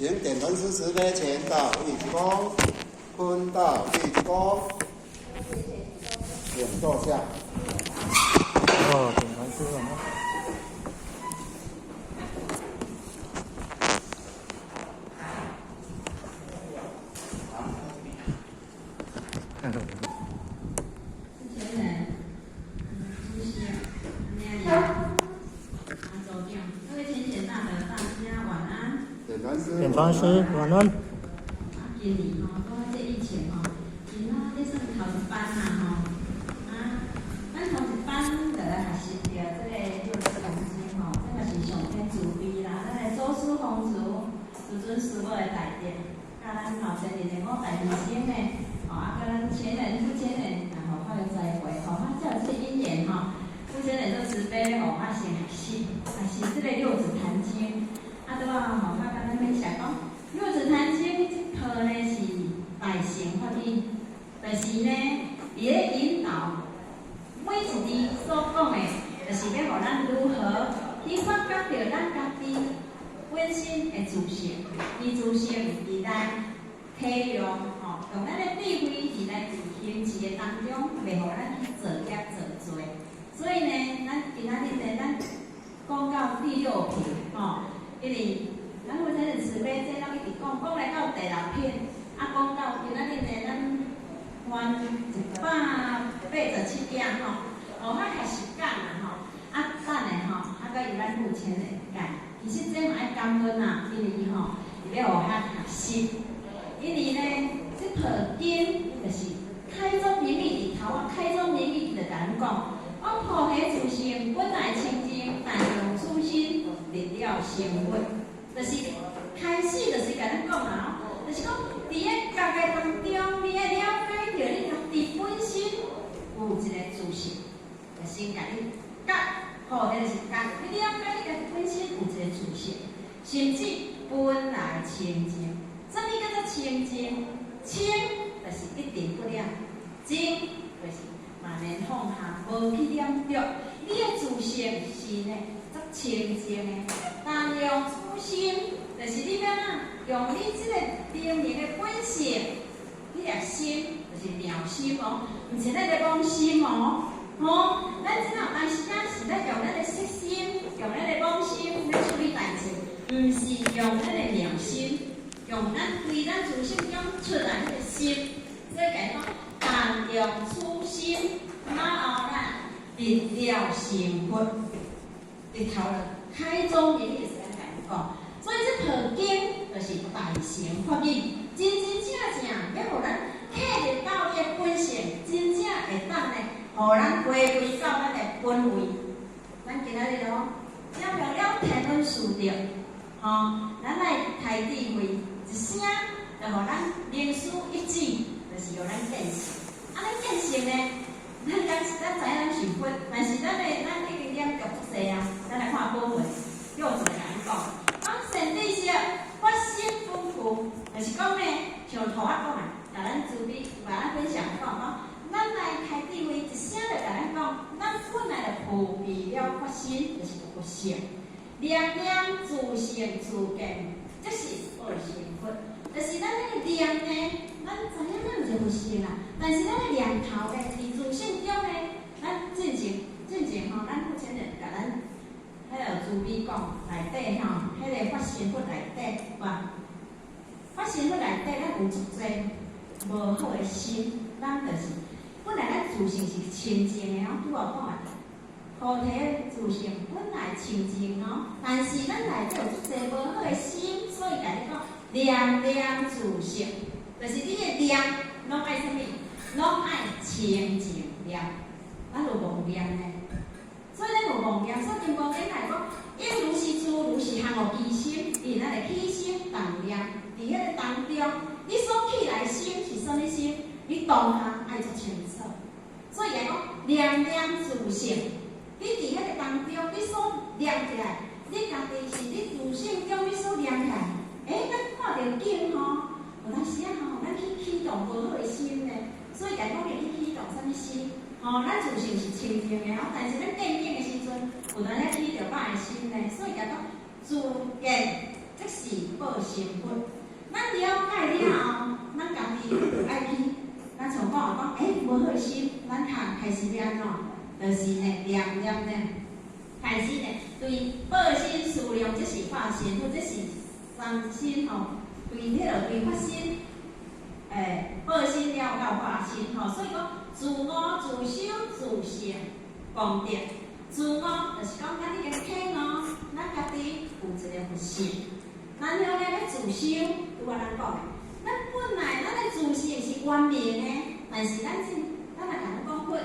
請點傳師慈悲前到一鞠躬，坤道一鞠躬，請坐下。哦，點傳師晚安。主持人、主席、娘娘、组長，各位淺顯大德，大家晚安。點傳師，點傳師晚安。啊，今年吼，拄仔這疫情吼，今仔這算頭一班啦吼。啊，咱頭一班就來學習著這个六字壇經吼，這嘛是上天慈悲啦。咱的祖師弘慈，至尊師母的大德，佮咱後前人的五大師兄呢，吼啊，佮咱前人、傅前人，啊，予我的栽培，吼，啊，才有這因緣吼。傅前人做慈悲，予我先學習，學習這个六祖壇經。啊，拄仔吼，我佮咱分享講，六祖壇經這套呢是大乘法語，就是呢，佇咧引導每一字所講的，就是欲予咱如何去發覺著咱家己本身的自性，伊自性佇來體用吼，用咱的智慧佇來佇行持的當中，袂予咱去造業造罪。所以呢，咱今仔日呢，咱講到第六品吼，因為咱父親慈悲，這攏一直講，講來到第六品，啊，講到今仔日呢，咱還187頁吼，哦，較學習講啦吼，啊，等下吼，啊，閣由咱父親來講。其實這嘛愛感恩啊，因為伊吼，伊欲予我學習，因為呢，這套經就是開宗明義佇頭啊，開宗明義就共咱講，講菩提自性本來清淨，但用此心立了成佛，就是開始就是共咱講啊，就是講佇个覺的當中，你愛了解著你家己本身有一個自性，就先共你覺，吼，彼就是覺，你了解你家己本身有一個自性，甚至本來清淨。啥物叫做清淨？清就是一塵不染，淨就是嘛免放下，無去染著。你的自性是呢，足清淨的。但用此心，就是你欲按怎用你這個靈明的本性，你的心就是妙心哦，毋是咱的妄心哦，吼。咱這有當時仔是咧用咱的色心，用咱的妄心咧處理代誌，毋是用咱的妙心。用咱對咱自性中出來彼个心，所以講但用此心，然後咱立了成佛，日頭了開宗明義是按呢講，所以這套經就是大乘法語，真真正正欲予咱契入到你的本性，真正會當呢，予咱回歸到咱的本位。咱今仔日哦，了了了天恩師德，吼，咱來開智慧。一聲就予咱明師一指，就是予咱見性。啊，咱見性呢，咱敢咱知影咱是佛，但是咱的咱已經染著足濟啊。咱來看寶文，又一個共咱講，講善知識佛心本具，就是講呢，像頭仔講啊，共咱慈悲，共咱分享講講，咱來開智慧，一聲就共咱講，咱本來就具備了佛心，就是佛性，念念自性自見，這是報身佛。就是咱那個念呢，咱知影咱有一個佛性啦，但是咱的念頭呢，佇自性中呢，咱進前進前吼，咱父親就共咱彼个慈悲講內底吼，彼个法身佛內底，哇，法身佛內底咱有足濟無好的心，咱就是本來咱自性是清淨的哦，拄仔講啊，菩提自性本來清淨哦，但是咱內底有足濟無好的心，所以共你講。念念自性，就是你的念攏愛啥物？攏愛清淨念，咱有妄念呢。所以咱有妄念，所以金剛經來講，應如是住，如是行哦，其心，佇咱的起心動念，佇彼个當中，你所起來心是啥物心？你當下愛足清楚。所以來講，念念自性，你佇彼个當中，你所念起來，你家己是你自性中你所念起來。欸，咱看著景吼，有當時仔吼，咱去起動無好的心呢，所以共講你去起動啥物心？吼，咱自性是清淨的吼，但是咱見景的時陣，有當時起著歹的心呢，所以共講自見即是報身成佛。咱了解了後，咱家己就愛去，咱像講講，欸，無好心，咱較開始欲按怎？就是呢，念念呢，開始呢，對報身思量，這是化身，或者是三身吼，對彼個對法身，報身了到化身吼，所以講自悟、自修、自性功德。自悟就是講咱已經體悟，咱家己有一个佛性。然後呢，欲自修，拄仔咱講的，咱本來咱的自性是圓明的，但是咱這，咱若共咱講佛，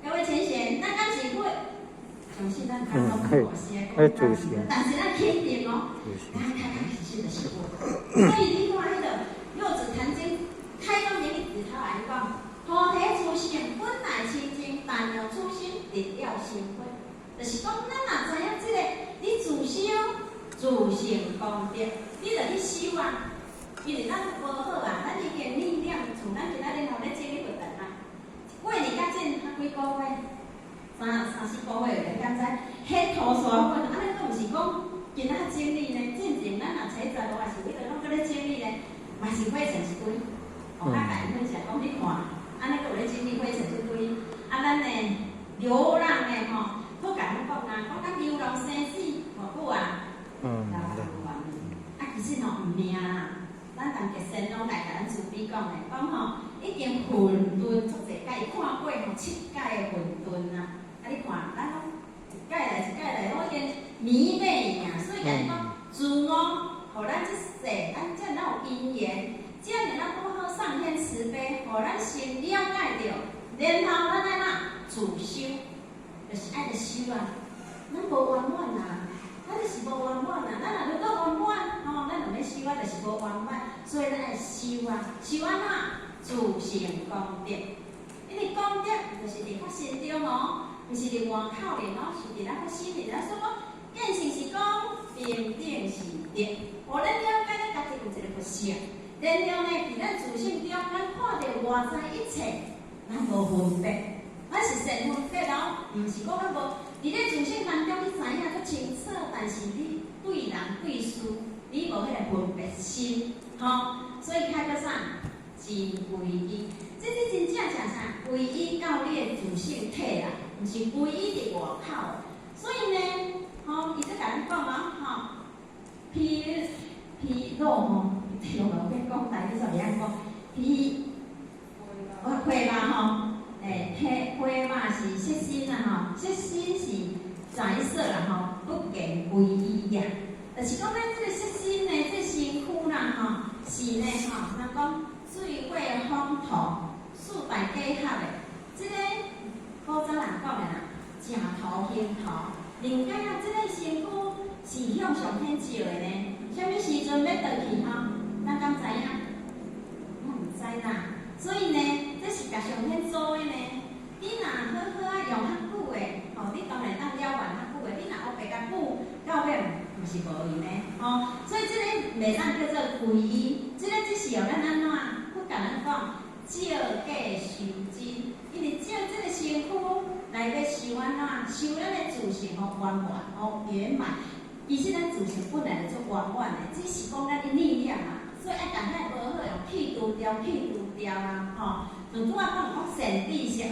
各位淺顯，咱敢是佛？相信咱敢講佛是愛講，但是咱肯定哦，咱確確實實就是佛。所以你看彼个《六祖壇經》開講明日頭來講，菩提自性本來清淨，但用此心直了成佛。就是講，咱若知影這个，你自修自性功德，你就去修啊。因為咱無好啊，咱已經力量，像咱今仔日吼咧整理佛壇啊，過年到這才幾個月，三三四個月，你敢知？彼塗沙粉，按呢閣毋是講今仔整理呢？進前咱若初十五，也是彼個攏閣咧整理呢，嘛是灰塵一堆。哦，啊，共𪜶分享講，你看，按呢閣有咧整理灰塵一堆。啊，咱呢流浪的吼，閣共阮講啊，講咱流浪生死偌久啊？啊，其實吼毋命啦。咱當吉仙攏來共咱慈悲講的，講吼已經混沌足濟擺，伊看過吼七界的混沌啊。啊，你看，咱攏一界來一界來，攏已經迷昧啊。所以共伊講，自我，予咱這世，咱遮爾有因緣，遮爾咱拄好上天慈悲，予咱先了解著，然後咱愛怎自修，就是愛著修啊。咱無圓滿啊，咱就是無圓滿啊。咱若如果圓滿，吼，咱就免修啊，就是無圓滿。所以咱愛修啊，修按怎？自性功德。因為功德就是佇法身中哦，毋是佇外口裡哦，是佇咱個心裡。咱所以講，見性是功，平等是德。予咱了解咱家己有一个佛性，然後呢，佇咱自性中，咱看著外在一切，咱無分別，咱是善分別哦，毋是講咱無。佇咧自性當中，你知影足清楚，但是你對人對事，你無彼个分別心，吼。所以較閣啥？真皈依，這是真正正啥？皈依到你的自性體啦，毋是皈依佇外口。所以呢，吼，伊則共咱講啊，吼，毗毗羅吼，用落去講台語煞袂曉講，毗我毗嘛吼，欸，毗毗嘛是色身啦吼，色身是財色啦吼，不見皈依呀。就是講咱這个色身呢，這個身軀啦吼，是呢吼，人講水火風土四大假合的，這个古早人講的啦，食土行土，人間啊，這个身軀是向上天借的呢，啥物時陣欲轉去吼？咱敢知影？咱毋知啦。所以呢，這是共上天租的呢。你若好好啊用較久的，吼，你當然當了願較久的。你若烏白共久，到尾毋是無用的，吼。所以這个袂當叫做皈依，這个只是予咱按怎？佛共咱講，照假修真，因為照這個身軀來欲修按怎？修咱的自性予圓滿，予圓滿。其實咱自性本來就足圓滿的，只是講咱的力量啊，所以愛共彼無好用去除掉，去除掉啊，吼。就拄仔講講善知識，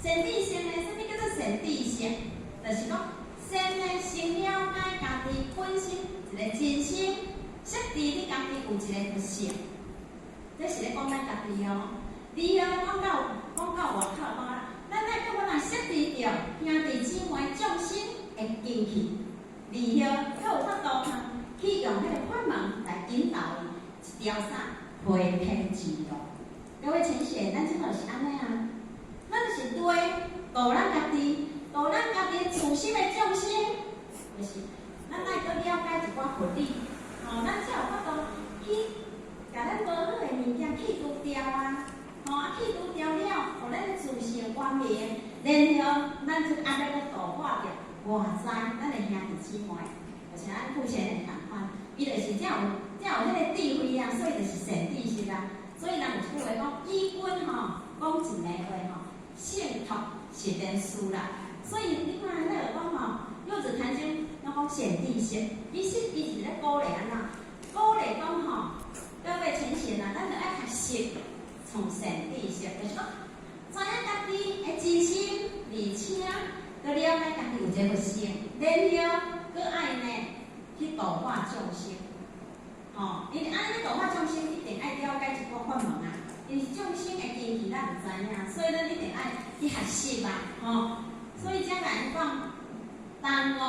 善知識呢，啥物叫做善知識？就是講先呢，先了解家己本身一个真心，設置你家己有一个佛性，這是咧講咱家己哦。二號講到外口講啊，咱愛叫阮若設置著兄弟姊妹眾生會進去，二號閣有法度通去用彼個法門來引導伊一條啥飛天之路。各位淺顯，咱這就是按呢啊，咱就是對度咱家己，度咱家己自心的眾生，就是咱愛閣了解一寡佛理，吼，咱才有法度去共咱無好的物件去除掉啊，吼啊去除掉了，予咱的自性圓明，然後咱就按呢閣度化著外在咱的兄弟姊妹，就是咱父親的仝款，伊就是才有彼个智慧啊，所以就是善知識啊。所以人有一句話講，以君吼講一暝話吼，勝託十年師啦。所以你看，咱就講吼，六祖壇經，攏講善知識，其實伊是咧鼓勵按怎？從善知識，就是講知影家己的真心，而且閣了解家己有這個佛性，然後閣愛呢去度化眾生。吼，因為按呢度化眾生，一定愛了解一寡法門啊。因為眾生的根基咱毋知影，所以咱一定愛去學習啊，吼。所以才共𪜶講，但悟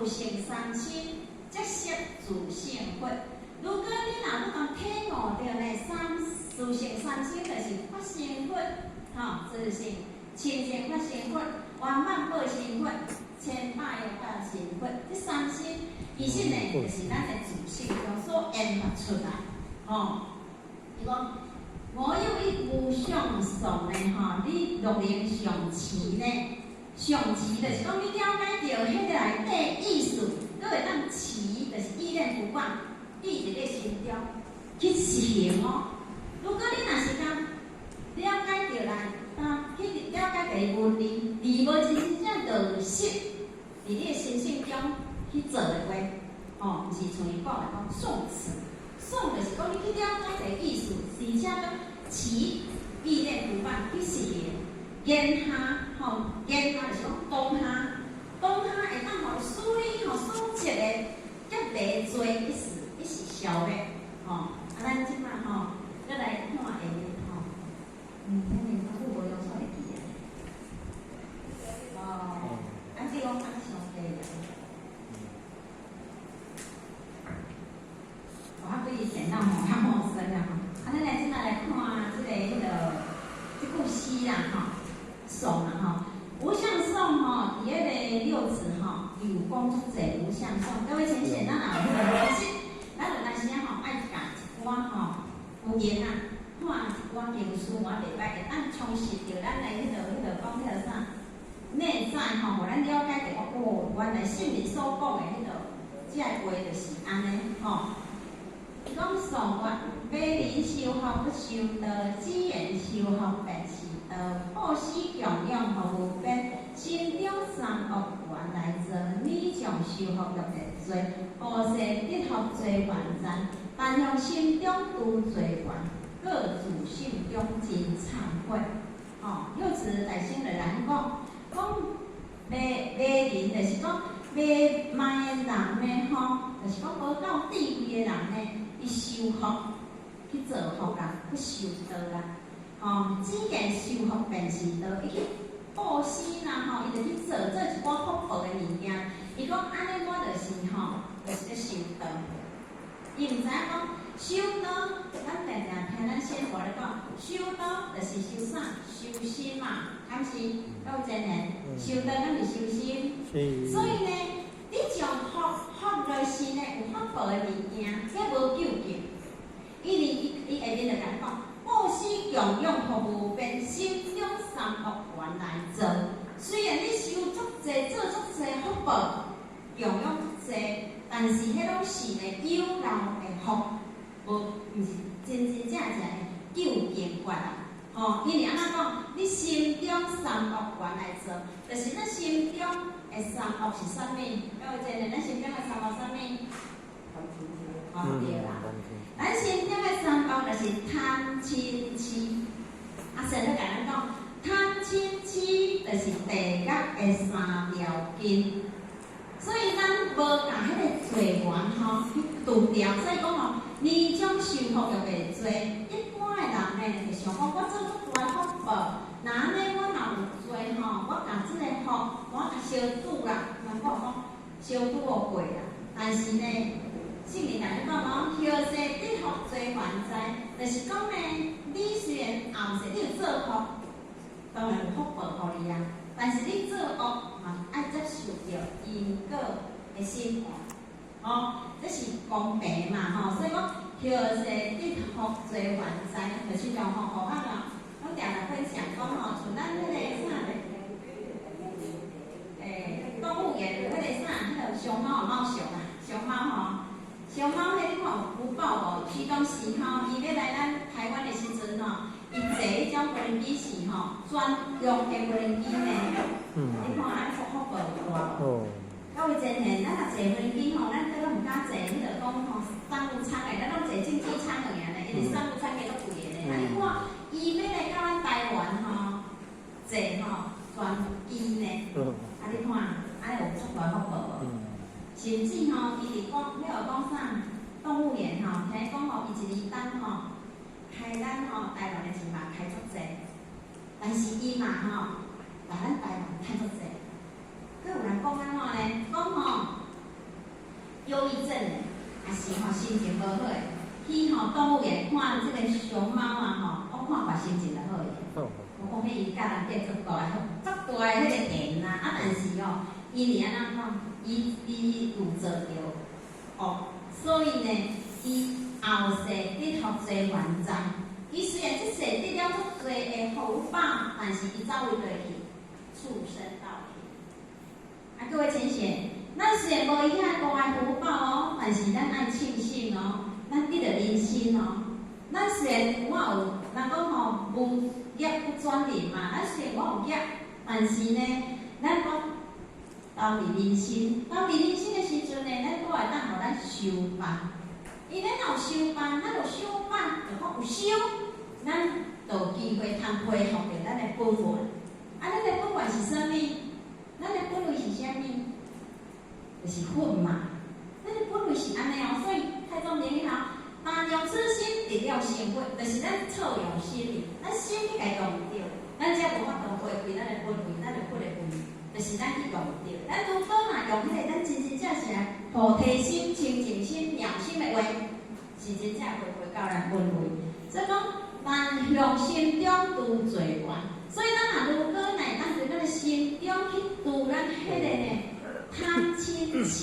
自性三身，則識自性佛。如果你若欲共體悟著呢，三自性三身就是法身佛，吼，自性清淨法身佛，圓滿報身佛，千百億化身佛，這三身其實呢，就是咱的自性中所演發出來，吼。伊講，我有一無相頌呢，吼，你若能詳持呢，詳持就是講你了解著彼個內底意思，閣會當持，就是意念不忘，記佇你心中去實行哦。如果你若是講了解著來，啊，去了解著文字，而無真真正落實佇你的心性中去做的話，吼，毋是像伊講的講誦持，誦就是講你去了解這個意思，而且閣持意念不忘去實行。言下吼，言下就是講當下，當下會當予使你吼所積的業力罪一時一時消滅，吼。啊，咱這擺吼，閣來看下面吼，咱面講有無用煞會記啊？哦，啊，這講按上帝啊。我對伊電腦吼較陌生啊吼，啊，咱來這擺來看這個彼個這句詩啦吼，頌啊吼，無相頌吼，佇彼個六祖吼，有講足濟無相頌。各位淺顯，咱若有彼個其實，咱有當時仔吼愛共一寡吼有閒啊，看一寡經書，我袂歹，會當充實著咱的彼個講彼個啥內在吼，予咱了解著哦，原來聖人所講的彼個這个話就是按呢吼。伊講頌曰：迷人修福不修道，只緣修福便是道。布施供養福無邊，心中三惡緣來做，年長修福欲滅罪，後世得福罪還讚，但向心中除罪緣，各自性中真懺悔。吼，六祖大師就來講，講迷迷人就是講迷茫的人呢，吼，就是講無夠智慧的人呢，伊修福去造福啦，去修道啦，吼，只見修福便是道，伊去布施啦，吼，伊就去做做一寡福報的物件。伊講按呢，我就是吼，就是咧修道。伊毋知影講修道，咱定定聽咱先婆咧講，修道就是修啥？修心嘛，敢是？敢有真呢？修道敢是修心？所以呢，你將福福來是呢，有福報的物件，這無究竟。伊伊伊下面就共講，布施供養福無邊，心中三惡緣來做。雖然你修足濟做足濟福報，供養足濟，但是彼攏是呢有漏的福，無毋是真真正正的究竟法啊！吼，因為按怎講？你心中三惡緣來做，就是咱心中的三惡是啥物？各位真呢，咱心中的三惡啥物？哦，對啦。咱心中的三惡就是貪嗔痴。啊，先咧共咱講，貪嗔痴就是地獄的三條根。所以咱無共彼個罪緣吼去除掉，所以講吼，年終受福欲袂濟。一般的人呢，會想講，我做足大福報，若按呢我若有罪吼，我共這個福，我共相拄啦，人講講相拄予過啦。但是呢，聖人來講講，後世得福罪還債，就是講呢，你雖然後世你有做福，當然有福報予你啊。但是你做惡嘛，愛接受著因果的審判，吼，這是公平嘛，吼。所以講，後世得福罪還債，就是像吼，好啊，我定定分享講吼，像咱彼個啥咧，動物園有彼個啥，彼個熊貓貓熊啊，熊貓吼，熊貓彼你看有福報無？其當時吼，伊欲來咱台灣的時陣吼，伊坐彼種無人機是吼，專用的無人機呢。你看咱福福報有大無？各位真呢，咱若坐飛機吼，咱閣攏毋敢坐彼個講吼商務艙的，咱攏坐經濟艙爾呢，因為商務艙的足貴的呢。啊，你看伊欲甚至吼，伊佇講，彼個講啥？動物園吼，聽講吼，伊一年當吼，開咱吼台灣的錢嘛開足濟，但是伊嘛吼，共咱台灣趁足濟。閣有人講按怎呢？講吼，憂鬱症的，抑是吼心情無好的，去吼動物園看這個熊貓啊吼，我看看心情就好去。我講彼伊佮人結足大，足大的彼個緣啊，啊但是吼，伊是按怎講？伊有做著惡，所以呢，伊後世得予濟還債。伊雖然這世得了足濟的福報，但是伊走佗佗去？畜生道去。啊，各位淺顯，咱雖然無伊遐大的福報哦，但是咱愛慶幸哦，咱得著人身哦。咱雖然有我有，人講吼無業不轉輪嘛，咱雖然我有業，但是呢，咱講投佇人身，投佇人身的時陣呢，咱閣會當予咱修辦。因為咱若有修辦，咱有修辦，就講有修，咱就有機會通恢復著咱的本源。啊，咱的本源是啥物？咱的本位是啥物？就是佛嘛。咱的本位是按呢哦，所以太宗明吼，但用此心得了成佛，就是咱錯用心，咱心去共用毋著，咱才無法度回歸咱的本位，咱的佛的位，就是咱去用毋著。咱如果若用彼個咱真真正正菩提心、清淨心、妙心的話，是真正回歸到咱本位。所以講，但向心中除罪緣。所以咱若如果呢，咱對咱的心中去除咱彼個呢貪嗔癡，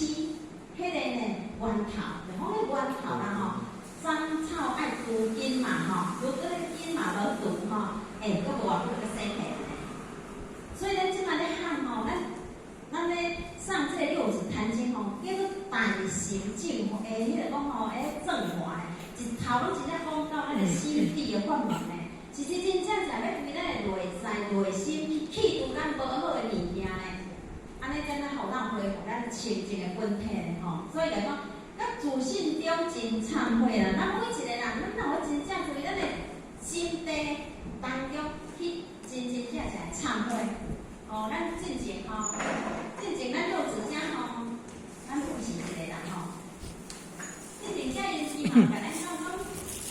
彼個呢源頭，就講彼源頭啦吼，斬草愛除根嘛吼，如果彼根嘛無除吼，欸，閣無偌久閣生起來。所以咱這擺咧喊吼，咱咧上這個六祖壇經吼，叫做大乘正法，欸，彼個講吼，欸，正法的，一頭攏真正講到咱的心地的法門呢。其實真正是欲對咱的內在內心去去除咱無好的物件呢，按呢才能予咱恢復咱清淨的本體呢吼。所以來講，佮自性中真懺悔啦。咱每一個人，咱若有真正對咱的心地當中去真真正正懺悔。哦，咱進前吼，進前咱六祖遮吼，咱有是一個人吼。進前遮因師嘛，共咱講講，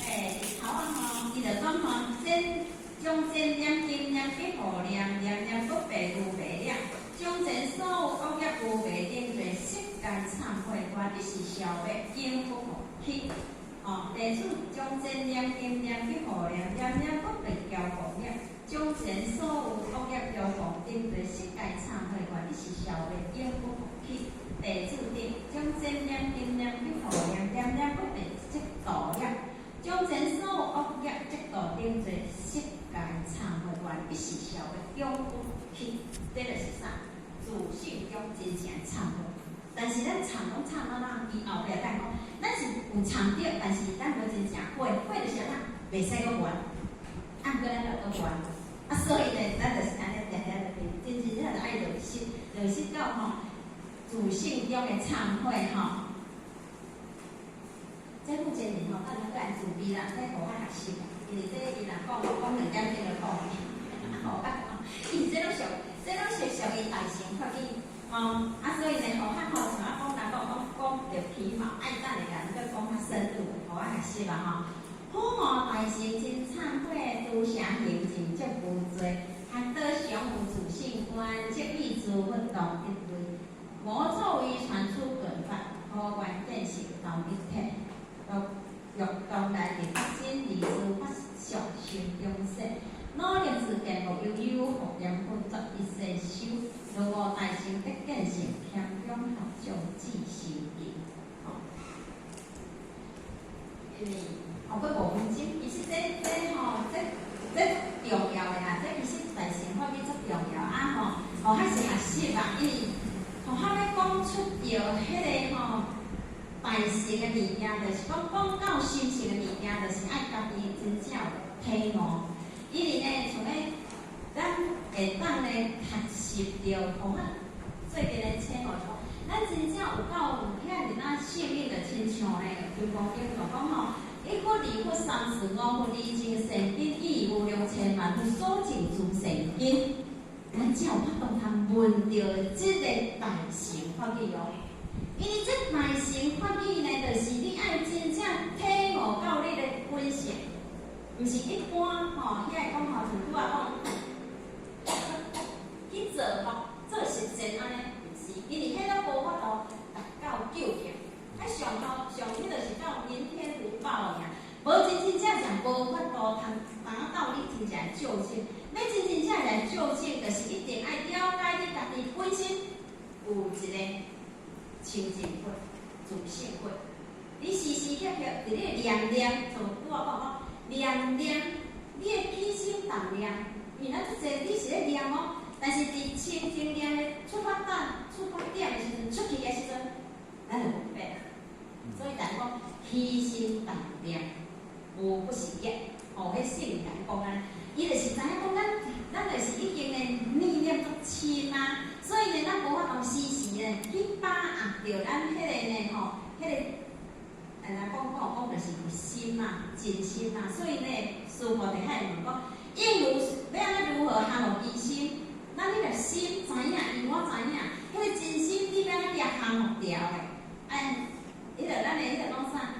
欸，日頭啊吼，伊就講吼，先將真念經念去護念，念念不白如白了，將前所有惡業無明定罪，悉皆懺悔，願一時消滅，永不復起。哦，地主將真念經念去護念，念念不白交護念。將前所有惡業業報定罪，悉皆懺悔，願一時消滅，永不復起。地主頂將真念經念去護念，念念不白即度業，將前所有惡業積道頂罪，悉皆懺悔，願一時消滅，永不復起。這就是啥？自性中真正懺悔。但是咱懺攏懺到哪？伊後壁等講，咱是有懺著，但是咱無真正悔，悔就是按怎？袂使閣還，啊，毋過咱就閣還。啊，所以呢，咱就是按呢定定落去，真真正正愛落實，落實到吼自性中的懺悔吼。這目前年吼，咱閣愛慈悲啦，這予較學習啦，因為這伊若講講2點鐘就講去，啊，因為這攏屬，這攏是屬於大乘法語，吼，啊，所以呢，予較吼，像我講人講講講著皮毛，愛等下咱閣講較深入，予較學習啦吼。普無大乘真懺悔，諸邪行盡則無罪，學道常有自性觀，即與諸佛同一類。無作為傳出袞法，何願見性同一體。欲當來立法身，離諸法相心中說。努力自見無悠悠，復念佛作一世修。如悟大乘得見性，謙恭學長智修行。吼，因為哦，閣5分鐘，其實這吼，這重要的啦，這其實大乘法語足重要啊吼，哦，較是學習啦，因為吼，較欲講出著彼個吼大乘的物件，就是講講到心性的物件，就是愛家己真正有體悟。因為呢，像咧，咱會當咧學習著，吼，最近咧請悟講，咱真正有夠有遐爾仔幸運的，親像咧，金剛經就講吼。一佛、二佛、三四五佛，二淨善根，以無量千萬佛所證諸善根，咱才有法度通聞著這個大乘法語哦。因為這大乘法語呢，就是你愛真正體悟到你的本性，毋是一般吼，遐會講吼，像拄仔講去做吼，做實踐按呢，毋是，因為彼個無法度達到究竟，啊上後上彼就是到人天福報爾，無真真正正無法度通達到你真正的究竟。欲真真正正究竟，就是一定愛了解你家己本身有一個清淨佛、自性佛。你時時刻刻佇咧念念，像拄仔講講念念，你的起心動念，因為咱足濟你是咧念哦，但是佇清淨念的出發點的時陣，出去的時陣，咱就無變。所以咱講起心動念，無不是業。哦，彼聖人講按呢，伊就是知影講咱就是已經呢意念足深啊，所以呢，咱無法度時時呢去把握著咱彼個呢吼，彼個，若講講講就是佛心啊，真心啊，所以呢，師父就遐問講，應如欲按怎如何降伏其心？咱彼個心知影，因為我知影，彼個真心你欲按怎去降伏掉的？哎，彼個咱的彼個講啥？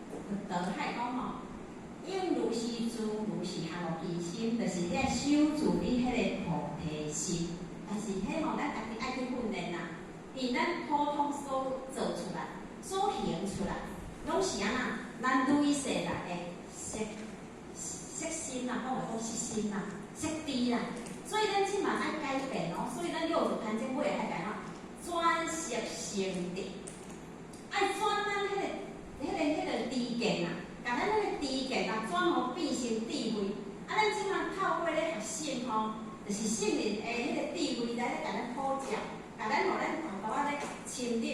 佛陀遐講吼，應如是住，如是降伏其心，就是你愛守住你彼個菩提心。但是彼吼，咱家己愛去訓練啦，佇咱普通所做出來、所行出來，攏是按怎？咱累世來的色色心啦，講話講色心啦、色知啦。所以咱這馬愛改變哦，所以咱六祖壇經尾愛講轉色成智，愛轉咱彼個知見啊。共咱彼個知見啊，轉予變成智慧。啊，咱這馬透過咧學習吼，就是聖人的彼個智慧來咧共咱普照，共咱予咱淡薄仔咧深入，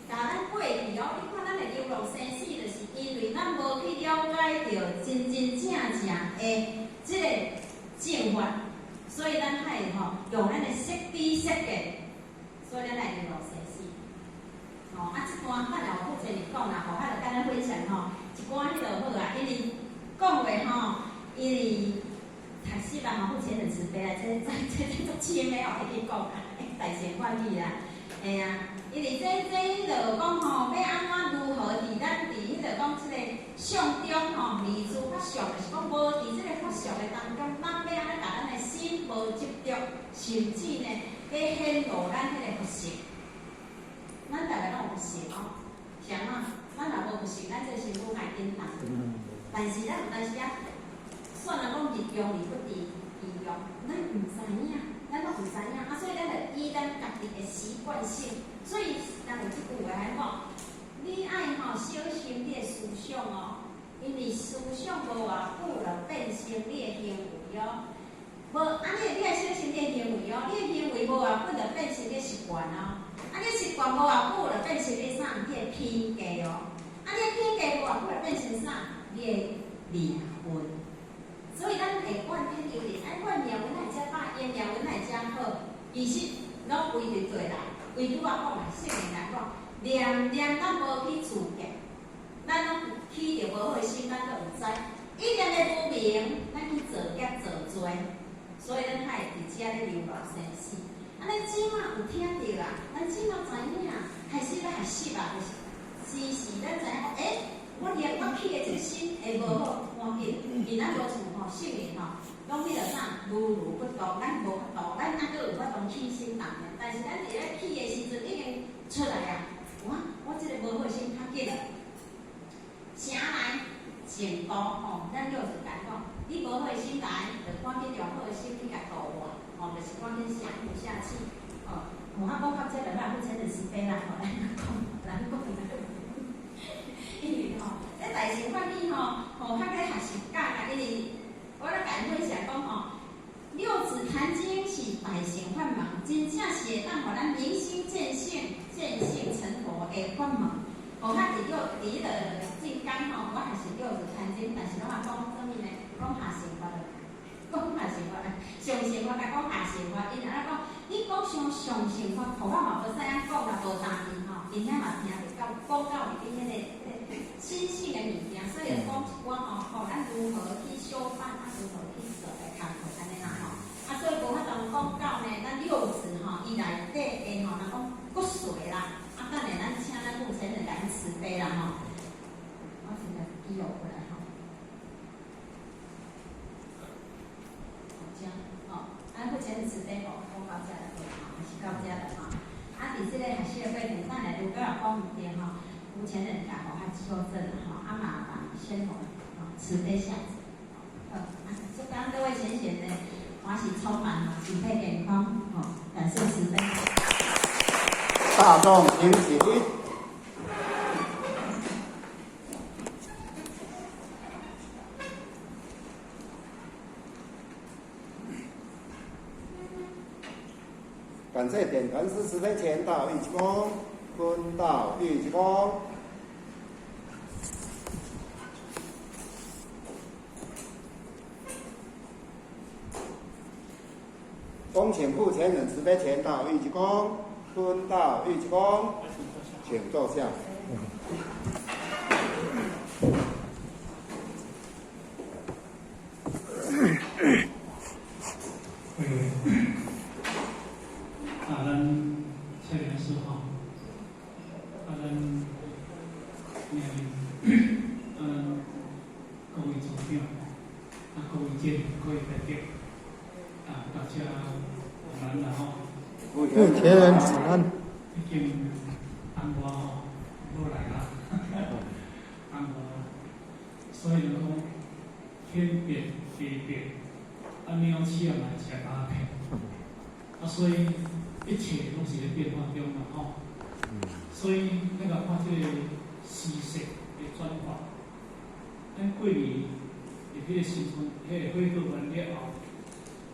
共咱過去哦。你看咱的流落生死，就是因為咱無去了解著真真正正的這個正法，所以咱愛吼用咱的色知色見，所以咱來流落生死。吼，啊，這段等下我負責你講啦，吼，我就共咱分享吼。一寡彼就好啊，因為講話吼，因為讀書啊吼，父親很慈悲啊，這足深的哦，會去講啊，大乘法語啦，嘿啊，因為這彼就講吼，欲按怎如何佇咱佇彼個講這個相中吼，離諸法相，就是講無佇這個法相的當中，咱欲按怎共咱的心無執著，甚至呢，欲顯露咱彼個佛性，咱逐個攏有佛性哦，是按怎？咱若無佛性，咱這個身軀會叮當。但是咱有當時啊，算來講日用而不知其用，咱毋知影，咱攏毋知影啊，所以咱就依咱家己的習慣性。所以人有這句話來講，你愛吼小心你的思想哦，因為思想無偌久就變成你的行為哦。無，啊你愛小心你的行為哦，你的行為無偌久就變成你的習慣哦。啊，你習慣無偌久就變成你啥？你的品格哦。啊，你的品格無偌久就變成啥？你的命運。所以咱會怨天尤人，愛怨命運哪會遮歹，伊命運哪會遮好？其實攏歸佇做來，為拄仔講的聖人來講，念念咱無去自見，咱攏起著無好的心，咱都毋知。一念的無明，咱去造業造罪，所以咱才會佇遮咧流落生死。啊，咱這馬有聽著啊，咱這馬知影，開始咧學習啊，就是時時咱知影講，欸，我念我起的這個心會無好，趕緊，因咱無像吼聖人吼，攏彼個啥如如不動，咱無法度，咱猶閣有法度起心動念，但是咱佇咧起的時陣已經出來啊，我這個無好心較緊，啥來淨度吼，咱就是講講，你無好的心來，就趕緊用好的心去共度化，吼，就是趕緊降伏下去，哦，我講到這就咱父親的慈悲啦，吼，咱講，咱講。因為吼，這大乘法語吼，吼較咧學習教啦，因為我咧共分享講吼，六祖壇經是大乘法門，真正是會當予咱明心見性、見性成佛的法門。吼，較佇六佇彼個晉江吼，我學習六祖壇經，但是攏嘛講啥物呢？講下乘法的，講下乘法，上乘法共講下乘法，𪜶按怎講？你講上上乘法，普法嘛無使按講啦，無單字吼，𪜶遐嘛聽袂到，講到裡面彼個心性的物件，所以講一寡吼，吼，咱如何去修辦，啊，如何去做的工課按呢啦吼。啊，所以無法度講到呢，咱六祖吼，伊內底的吼，人講骨髓啦，啊，等下咱請咱母慈悲吼，講到遮就好，還是到遮啦吼。啊，佇這个學習的過程，等下如果若講毋對吼，有錢人共予較糾正啦吼，啊麻煩先予吼慈悲下子。好，啊，祝各位賢賢呢，歡喜充滿，身體健康，吼，感謝慈悲。大眾請起立。感謝點傳師慈悲前導一鞠躬，坤道一鞠躬。恭請傅前人慈悲前導一鞠躬，坤道一鞠躬，請坐下。啊，咱蔡元師吼，啊，咱明啊，咱各位組長，啊，各位姐，各位代表，啊，大家晚安啦吼。傅前人晚安。已經按我吼無來啦，按我，所以就講天變地變，啊，鳥鼠也嘛會食鴉片，啊，所以一切攏是咧變化中啦吼。所以咱來看這個時勢的轉化，咱過年佇彼個新春，彼個火過完了後，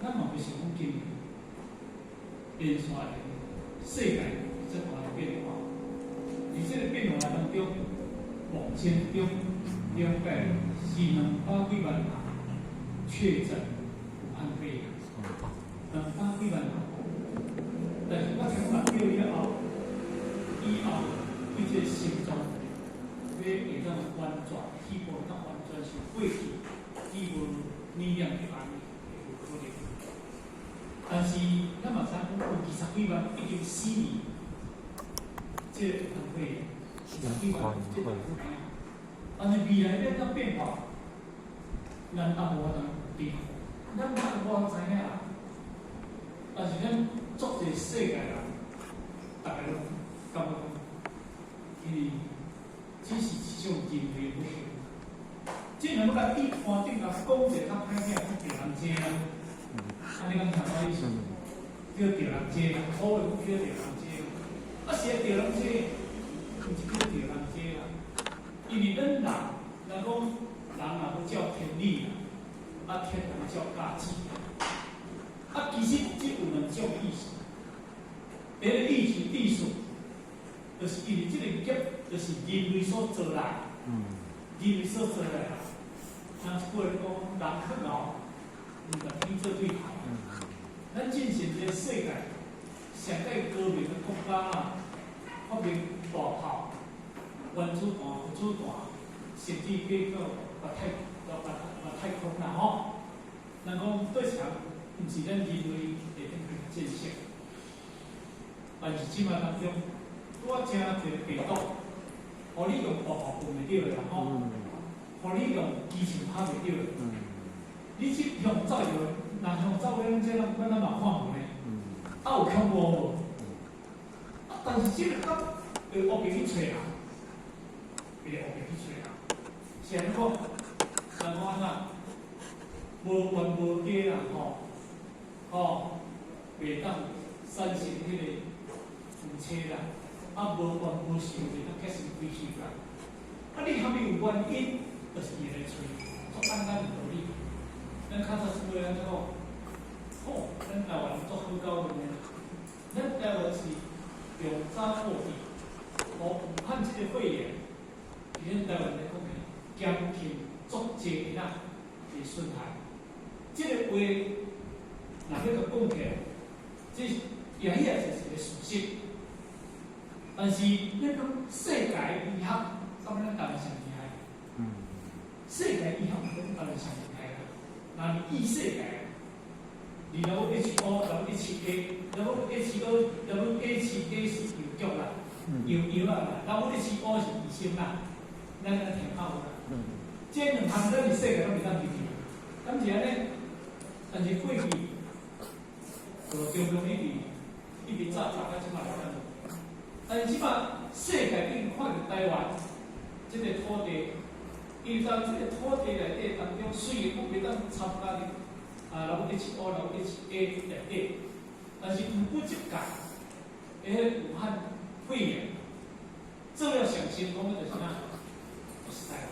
咱嘛袂想講今年連續的世界這大的變化，佇這個變化當中，目前中了解是200幾萬人確診武漢肺炎，200幾萬人。但是我聽講了以後，以後對這個心臟欲會當完全起步，當完全是過去伊無感染的按呢，會有可能。但是咱嘛知影講有20幾萬已經死去，這個武漢肺炎20幾萬，這個有影。但是未來欲按怎變化，咱也無法度預估，咱嘛無法知影。但是咱足濟世界人，逐家攏感覺講，因為這是一種人類的不幸。這若欲共一般頂共講一個較歹聽，講著人這啦，按呢敢聽我意思？叫著人這啦，土話講叫著人這，啊是著人這，毋是叫著人這啦。因為咱人，若講人若欲照天理啦，啊天有照價值。啊，其實這有兩種意思。第一個意思，意思，就是因為這個業，就是人類所造來，人類所造來啦。像一句話講，人較𠢕，毋共天做對頭。咱進行這個世界上蓋高明的國家啊，發明大炮、原子彈、分子彈，甚至飛到外太外外外太空啦吼。人講對啥？毋是咱人類會當去戰勝，但是這擺當中，拄仔誠濟病毒，予你用大炮噴袂著的啦吼，予你用機槍拍袂著的，你去向走著，若向走咱這咱咱嘛看無呢，啊有恐怖無？啊，但是這個甲會烏白去揣人，會烏白去揣人，是按怎講？人講按怎？無冤無家啦吼。吼，袂當產生彼個夫妻啦，啊無冤無仇，袂當結成夫妻啦。啊，你蝦米有原因，就是伊來揣，足簡單的道理。咱較早出來按怎講？吼，咱台灣足好搞的呢。咱台灣是中早過去，哦，武漢這個肺炎，佇咱台灣來講呢，減輕足濟的啦的損害。這個話。若欲共講起來，這也遐就是一個事實。但是你講世界醫學，敢咱台灣上厲害？世界醫學毋咱台灣上厲害啦。若是異世界，WHO、WHA、WHO、WHA 是藥局啦，藥藥仔啦，WHO 是醫生啦，咱敢聽較有啦。這兩項咱佇世界攏袂當比，敢是按呢？但是過去。就中共一直一直早早到這擺來咱。但是這擺世界已經看著台灣這個土地，伊在這個土地內底當中，雖然講袂當參加佇啊WHO、WHO 內底，但是毋過這屆，彼個武漢肺炎做了上成功的就是啥？就是台灣。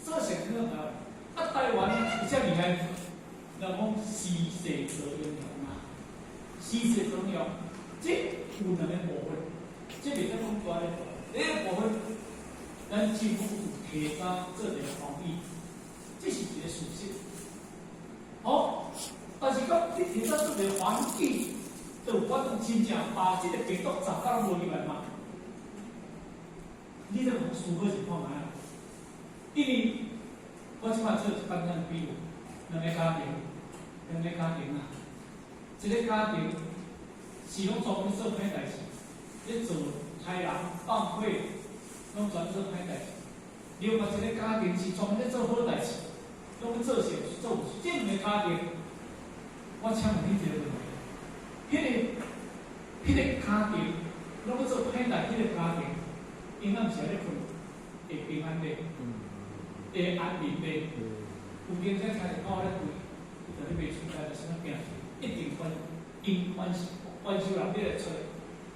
做上成功台灣，啊台灣有遮厲害，人講時勢造英雄嘛，時勢造英雄，這有兩個部分，這袂使講大咧。第一個部分，咱政府有提早做一個防疫，這是一個事實。好，但是講你提早做一個防疫，就有法度真正把這個病毒砸到攏無入來嘛？你這個思考是看覓啊？因為我這擺做一簡單比喻，兩個家庭，兩個家庭啊，一個家庭是攏專門做歹代誌，咧做殺人放火，攏專做歹代誌。另外一個家庭是專門咧做好代誌，攏咧做善事做好事。這兩個家庭，我請問你一個問題：彼個家庭攏咧做歹代，彼個家庭，𪜶敢毋是咧睏會平安的，會安寧的？有間才聽著狗咧吠，伊就咧賣出來，就啥物驚？一定關因關關守人咧來出來，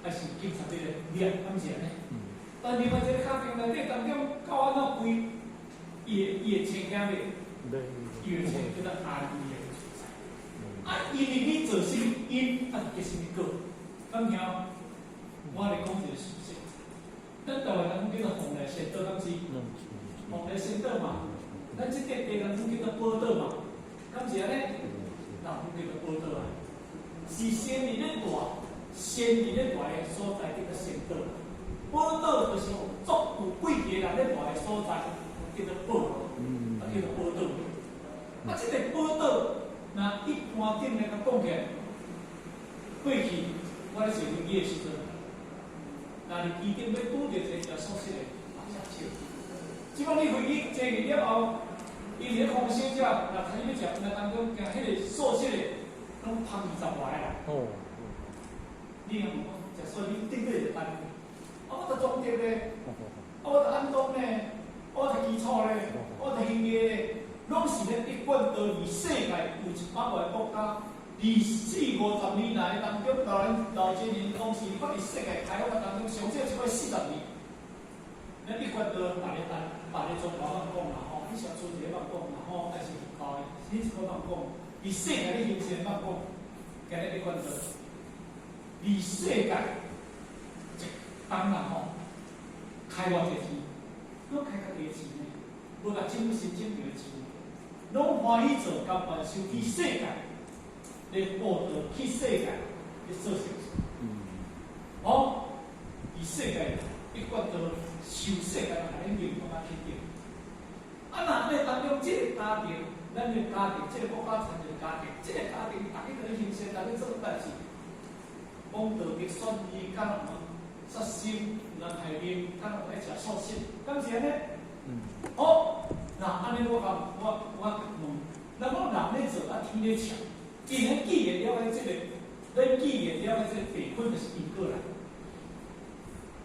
還是警察咧來掠，敢是按呢？但另外一個家庭內底當中，狗按怎吠，伊會清驚袂？伊會清叫做安逸的所在。啊，因為你做啥物因，啊就結啥物果。敢聽？我來講一個事實。咱台灣人講叫做蓬萊仙島，敢是？蓬萊仙島嘛，咱這塊地人講叫做寶島嘛，敢是按呢？人講叫做寶島啊，是仙佇咧住，仙佇咧住的所在叫做仙島。寶島就是足有幾個人咧住的所在，叫做寶，啊叫做寶島。啊，這個寶島，若一般頂來共講起來，過去我咧坐飛機的時陣，若佇機頂欲拄著一個食素食的，嘛誠少。這擺你飛機坐去了後，伊佇咧空小姐，若開始欲食飯當中，驚彼個素食的攏芳20外個啦。哦。你若問講食素，你頂底就單。啊，我讀中德咧，啊，我讀安東咧，我讀基礎咧，我讀興業咧，攏是咧一貫道佇世界有100外個國家，佇四五十年來當中，老人老前人當時看佇世界開發當中，上少一擺40年。咱一貫道逐個單，逐個宗教攏講啦吼，你想出一個捌講啦吼，還是佛教的，你一個捌講，佇世界咧形成捌講，今日一貫道，佇世界一當啦吼，開偌濟錢，攏開較低錢呢，無共政府申請著的錢，攏歡喜做，甘願受去世界咧報道，去世界咧做善事。哦，佇世界一貫道受世界人來認同啊肯定。啊，若按呢當中，這個家庭，咱的家庭，這個國家產一個家庭，這個家庭逐家佇咧行善，逐家做代誌，講道德善意，敢若殺生，毋通害命，敢若愛食素食，敢是按呢？好，那按呢我共我問，咱講人咧做啊，天咧笑，因為既然了解這個，咱既然了解這個地坤就是因果來，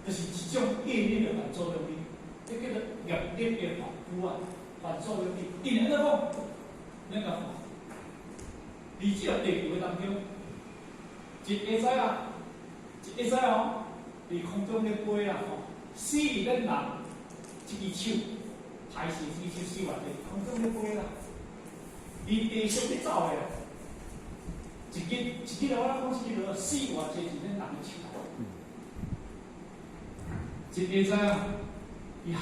就是一種業力的反作用力，這叫做業力的反撲啊，反作用力。因按怎講？咱共看，佇這個地球的當中，一下知啊，一下知哦，佇空中咧飛啊吼，死佇咱人這支手，歹勢這支手死偌濟，空中咧飛啦，佇地上咧走的，一支一支我咧講一支落死偌濟是咱人的手。一下知啊，佇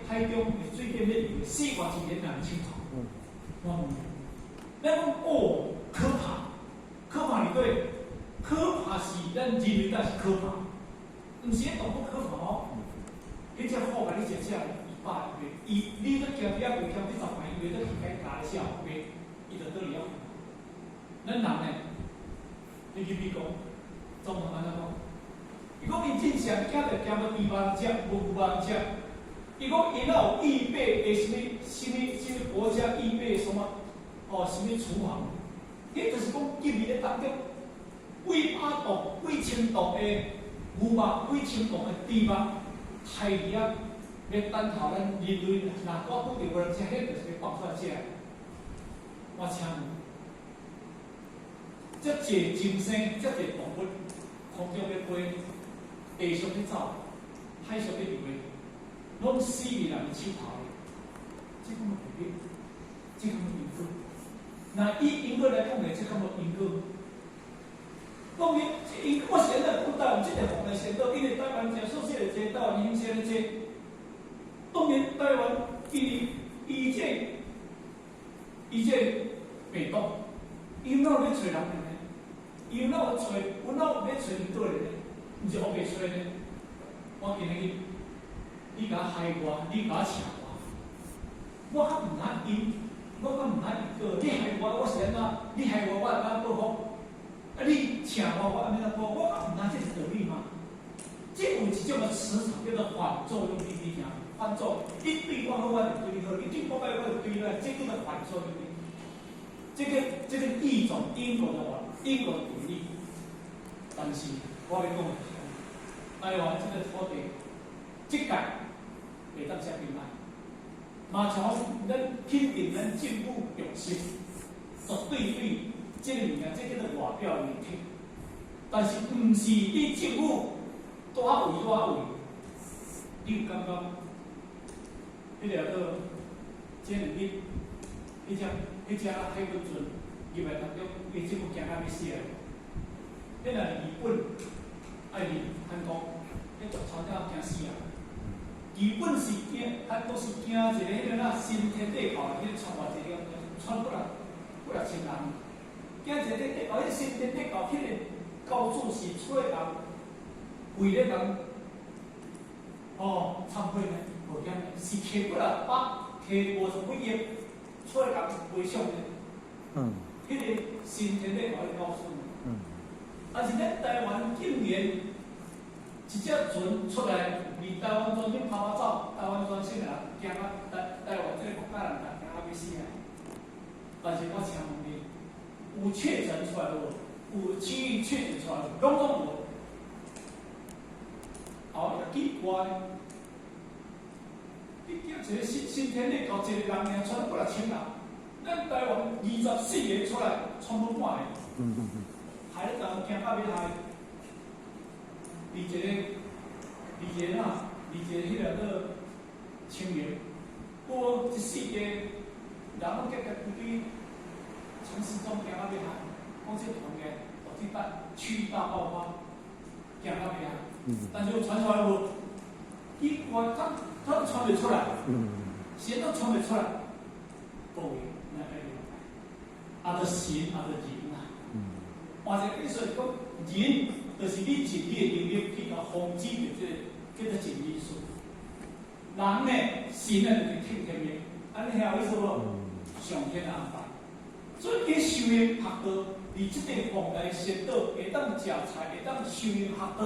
海中的水面咧游，死偌濟咱人的手頭。我問你，咱講哦，可怕，可怕佇佗？可怕是咱人類才是可怕，毋是彼動物可怕哦。彼隻虎共你食食，伊飽伊袂，伊你閣徛佇遐袂徛幾十擺，伊袂閣去共伊咬咧死後背，伊就倒佇遐。咱人呢？你去美國，總統按怎講？伊講伊真正驚著驚無豬肉通食，無牛肉通食。伊講𪜶若有預備的啥物、啥物、啥物國家預備什麼？哦，啥物廚房？彼就是講今日咧當中，幾百棟、幾千棟的牛肉、幾千棟的豬肉，刣佇遐，欲等候咱人類若拄拄著無人食，彼就是欲放出來食。我請問，遮濟眾生，遮濟動物，空中咧飛，地上咧走，海上咧游的，攏死佇人的手頭咧。這敢有道理？這敢有因果？若以因果來講咧，這敢無因果？當然，這因果我是按怎講台灣這個鳳台仙島，因為台灣誠熟悉的這台灣興盛的這，當然台灣伊伊這伊這病毒，伊哪有欲揣人呢？伊哪有揣？阮哪有欲揣𪜶倒來呢？毋是烏白揣呢？我今日你共害我，你共捙我，我較毋通因，我較毋通因果。你害我，我是按怎？你害我，我會按怎報復？啊！你捙我，我按怎報？我較毋通這是道理嗎？這有一種的磁場叫做反作用力，你聽，反作用，你對我好，我就對你好；你對我歹，我就對你歹。這叫做反作用力。這個一種因果的話，因果的定律。但是我欲講的是，台灣這個土地，這屆袂當遮平安。嘛像咱肯定咱政府重視，絕對對這個物件，這叫做外表媒體。但是毋是你政府蹛位蹛位，你有感覺？彼個叫這2日，彼隻海軍船入來當中，伊政府驚甲欲死啊！彼若是日本，愛入韓國，彼船長驚死啊！日本是驚，韓國是驚一個彼個哪新天地教，彼個傳偌濟個，傳幾若千人。驚一個天地教，彼個新天地教，彼個教主是出來共為咧共哦懺悔呢，無驚，是摕幾若百，摕50幾億出來共賠償呢。彼個新天地教的教主。但是咱台灣竟然一隻船出來，離台灣船頂拍拍走，台灣全省人驚啊！台灣這個國家人驚啊欲死啊！但是我請問你，有確診出來無？有區域確診出來無？攏總無。哦，奇怪，你驚一個新新天地教一個人爾傳幾若千人，咱台灣24個出來，傳無半個。害咧台灣驚甲欲害，佇一個哪，佇一個彼個叫青年，過這四個人攏結結規堆，陳時中驚甲欲害，講這團嘅導致大區域大爆發，驚甲欲害。但是有傳出來無？奇怪，他傳袂出來，誰都傳袂出來。各位，咱愛了解，啊，著神，啊，著人啊。換一個意思是講，人就是你盡你的能力去共防止著這個叫做盡因素。人呢，神呢就是聽天命，按呢曉意思無？上天的安排。所以，佇修行學道，佇這個鳳台仙島會當食菜，會當修行學道，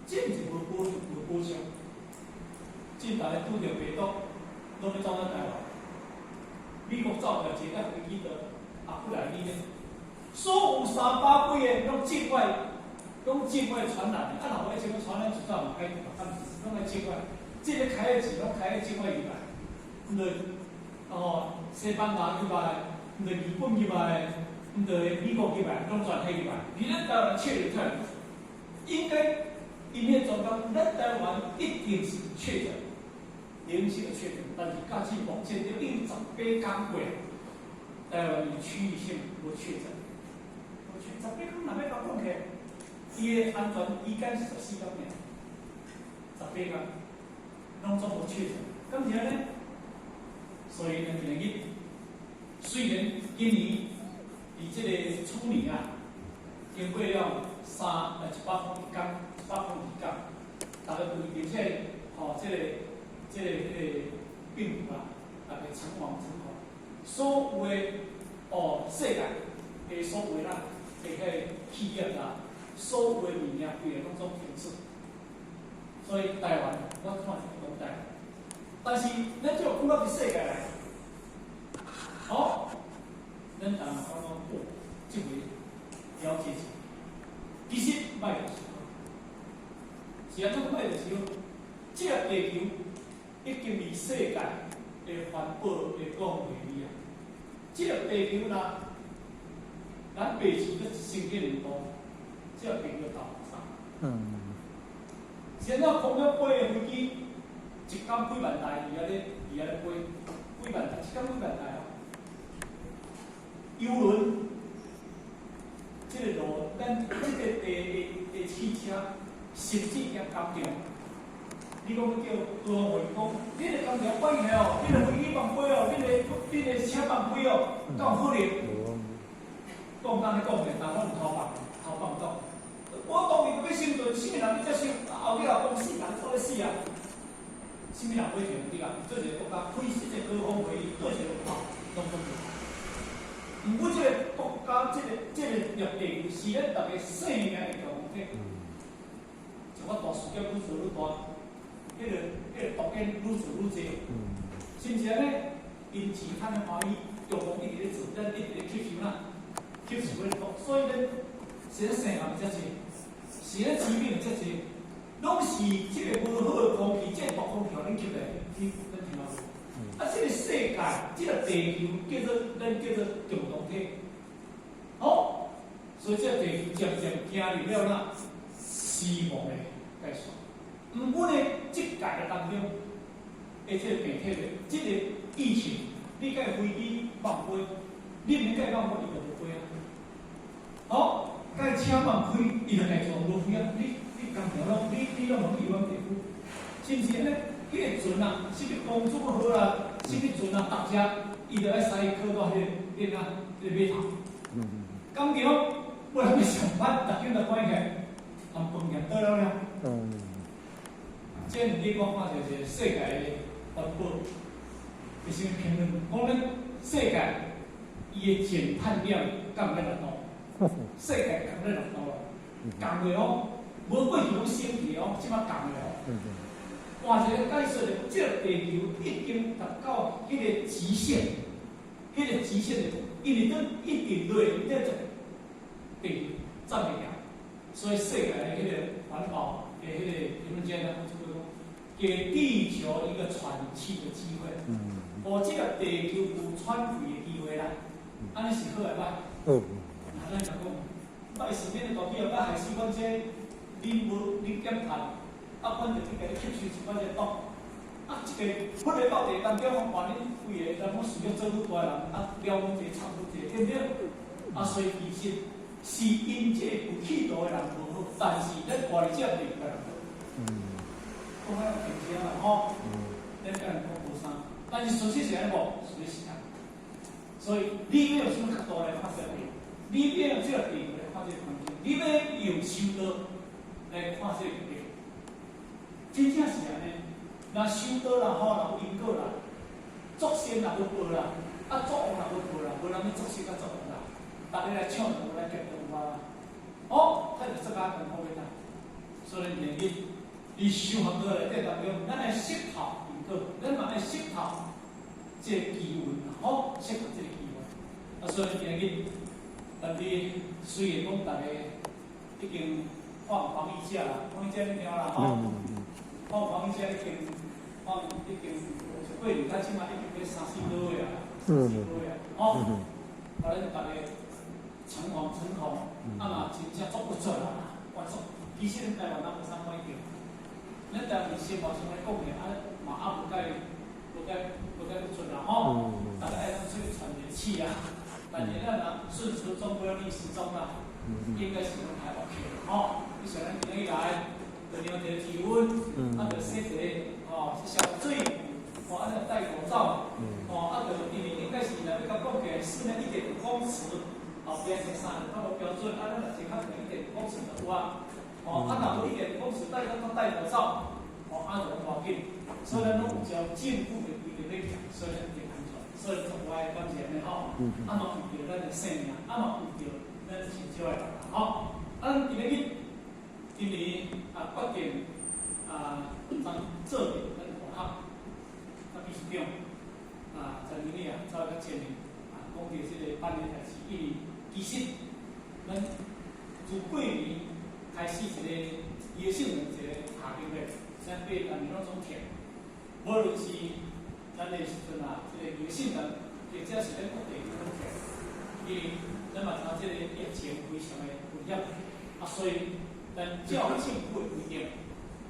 這毋是無保障。這逐家拄著病毒，攏欲走咱台灣。美國走來一架飛機到，啊，過來你呢？所有300幾个攏境外，攏境外傳染的，啊，若無愛這個傳染就走嘛，該攏愛境外。這個開的錢攏開咧境外入來，毋對哦，西班牙入來，毋對日本入來，毋對美國入來，攏全體入來。佇咱台灣確診出來，應該𪜶彼專家，咱台灣一定是確診，零星的確診，但是到至目前都已經18天過，台灣是區域性無確診，無確診18天若欲共講起來，伊的安全期間是14天爾，18天。攏總無確診，敢是按呢？所以呢，今日雖然今年佇這個鼠年啊，經過了102天，102天，逐家對這個吼，這個病毒啊，逐家誠惶誠恐，所有的哦世界的所有啦，的彼個企業啦，所有的物件規个攏總停止。所以台灣，我看是講台灣，但是咱就講到佇世界來，好，咱台灣講講過。二世界的環保的講會議啊。這個地球啦，咱白鼠閣升幾兩度，這個地球導啥？是按怎空中飛的飛機，一工幾萬台佇遐咧飛，幾萬台，一工幾萬台哦。郵輪，這個路，咱這個地的汽車，甚至行工廠。你講叫高雄會講，恁的工廠關起來哦，恁的飛機放飛哦，恁的車放飛哦，敢有可能？講當咧講的，但攏有偷放，偷放講。我當然欲生存，啥物人欲遮生？後壁講死人做咧死啊！啥物人買停對啊？做一個國家開這個高峰會議，做一個國家攏總無。毋過這個國家，這個入地球是咱逐个生命的共同體。像我大事件愈做愈大，彼个毒煙愈做愈濟，是毋是按呢？因錢趁得歡喜，中共一直咧做，咱一直咧吸收啦，吸收彼個毒，所以咱是咧生癌遮濟，是咧疾病遮濟，攏是這個無好的空氣，這個毒空氣予恁吸來，你恁聽無？啊，這個世界，這個地球叫做咱叫做共同體，好，所以這個地球漸漸行入了啦死亡的階段。毋過呢，這屆的當中，的這個病體的這個疫情，你共飛機放飛，你毋免共放飛，伊就無飛啊。好，共車放開，伊就共全無飛啊。你工廠攏，你攏無去阮地區，是毋是按呢？彼個船啊，啥物公主號啦，啥物船啊，搭車，伊就愛駛靠到彼個啊，彼個碼頭。工廠無人欲上班，逐間就關起來，含飯店倒了了。這你我看著一個世界的環保，的啥物評論？講咱世界伊的減碳量降了6度，世界降了六度咯，降袂哦，無過去攏升起哦，這擺降了哦。換一個解說，這個地球已經達到彼個極限，彼個極限就因為等一直落，這就地球站袂牢，所以世界的彼個環保的彼個評論家呢，就講給地球一個喘氣的機會，予這個地球有喘氣的機會啦，按呢是好抑歹？好。啊，咱若講，歹是免大氣啊，歹害死阮這恁無恁減碳，啊，阮就去共你吸收一寡這毒，啊，這個噴咧到地當中，換恁規个咱講事業做愈大人，啊，了愈濟，插愈濟，對毋對？啊，所以其實是𪜶這有氣度的人無好，但是咱活佇這地球的人好。講較有平靜啦吼，咱共人講無啥，但是事實是按呢無？事實是按呢。所以你欲用啥物角度來看這個地？你欲用這個地球來看這個環境？你欲用修道來看這個地？真正是按呢。若修道啦吼，若有因果啦，作善若無報啦，啊作惡若無報啦，無人欲作善佮作惡啦，逐个來搶就無來結婚啦。哦，他就做較艱苦啦。所以建議，佇修學道內底當中，咱愛識透因果，咱嘛愛識透這個機運啦，吼，識透這個機運。啊，所以今日，但是雖然講逐个已經放防疫假啦，防疫假了啦，吼，放防疫假已經放已經過年到這馬已經欲三四個月啊，三四個月啊，吼，啊，咱逐个誠惶誠恐，啊嘛真正足不足啦，我足，其實咱台灣人無啥關係，咱台灣生活上來講呢，啊嘛啊無介不準啦，吼，逐个愛當出去喘熱氣啊，但是咱若順時鐘不要逆時鐘啦，應該是攏還 OK 吼。你像咱今日來，就量一个體溫，啊，就洗一个，吼，消水，吼，啊，就戴口罩，吼，啊，就因為應該是若欲共講起來，室內1.5公尺，後邊是三個較無標準，啊，咱若是較近1.5公尺就有啊，吼，啊，若無1.5公尺戴咱攏戴口罩，吼，啊，就攏無要緊，所以咱攏有照政府的規定咧行，所以咱會安全，所以我愛感謝按呢吼，啊嘛為著咱的生命，啊嘛為著咱親少的人，吼，啊，咱今日今年啊決定啊，當做咱大學啊秘書長啊，陳經理啊，走較前面啊，講著這個辦的代誌，因為其實咱自過年開始一個伊的性能一個下降咧，咱八逐年攏總停，無論是咱的時陣啊，這個有信人，或者是咱各地方因為咱嘛知這個疫情非常的危險，啊，所以咱照政府的規定，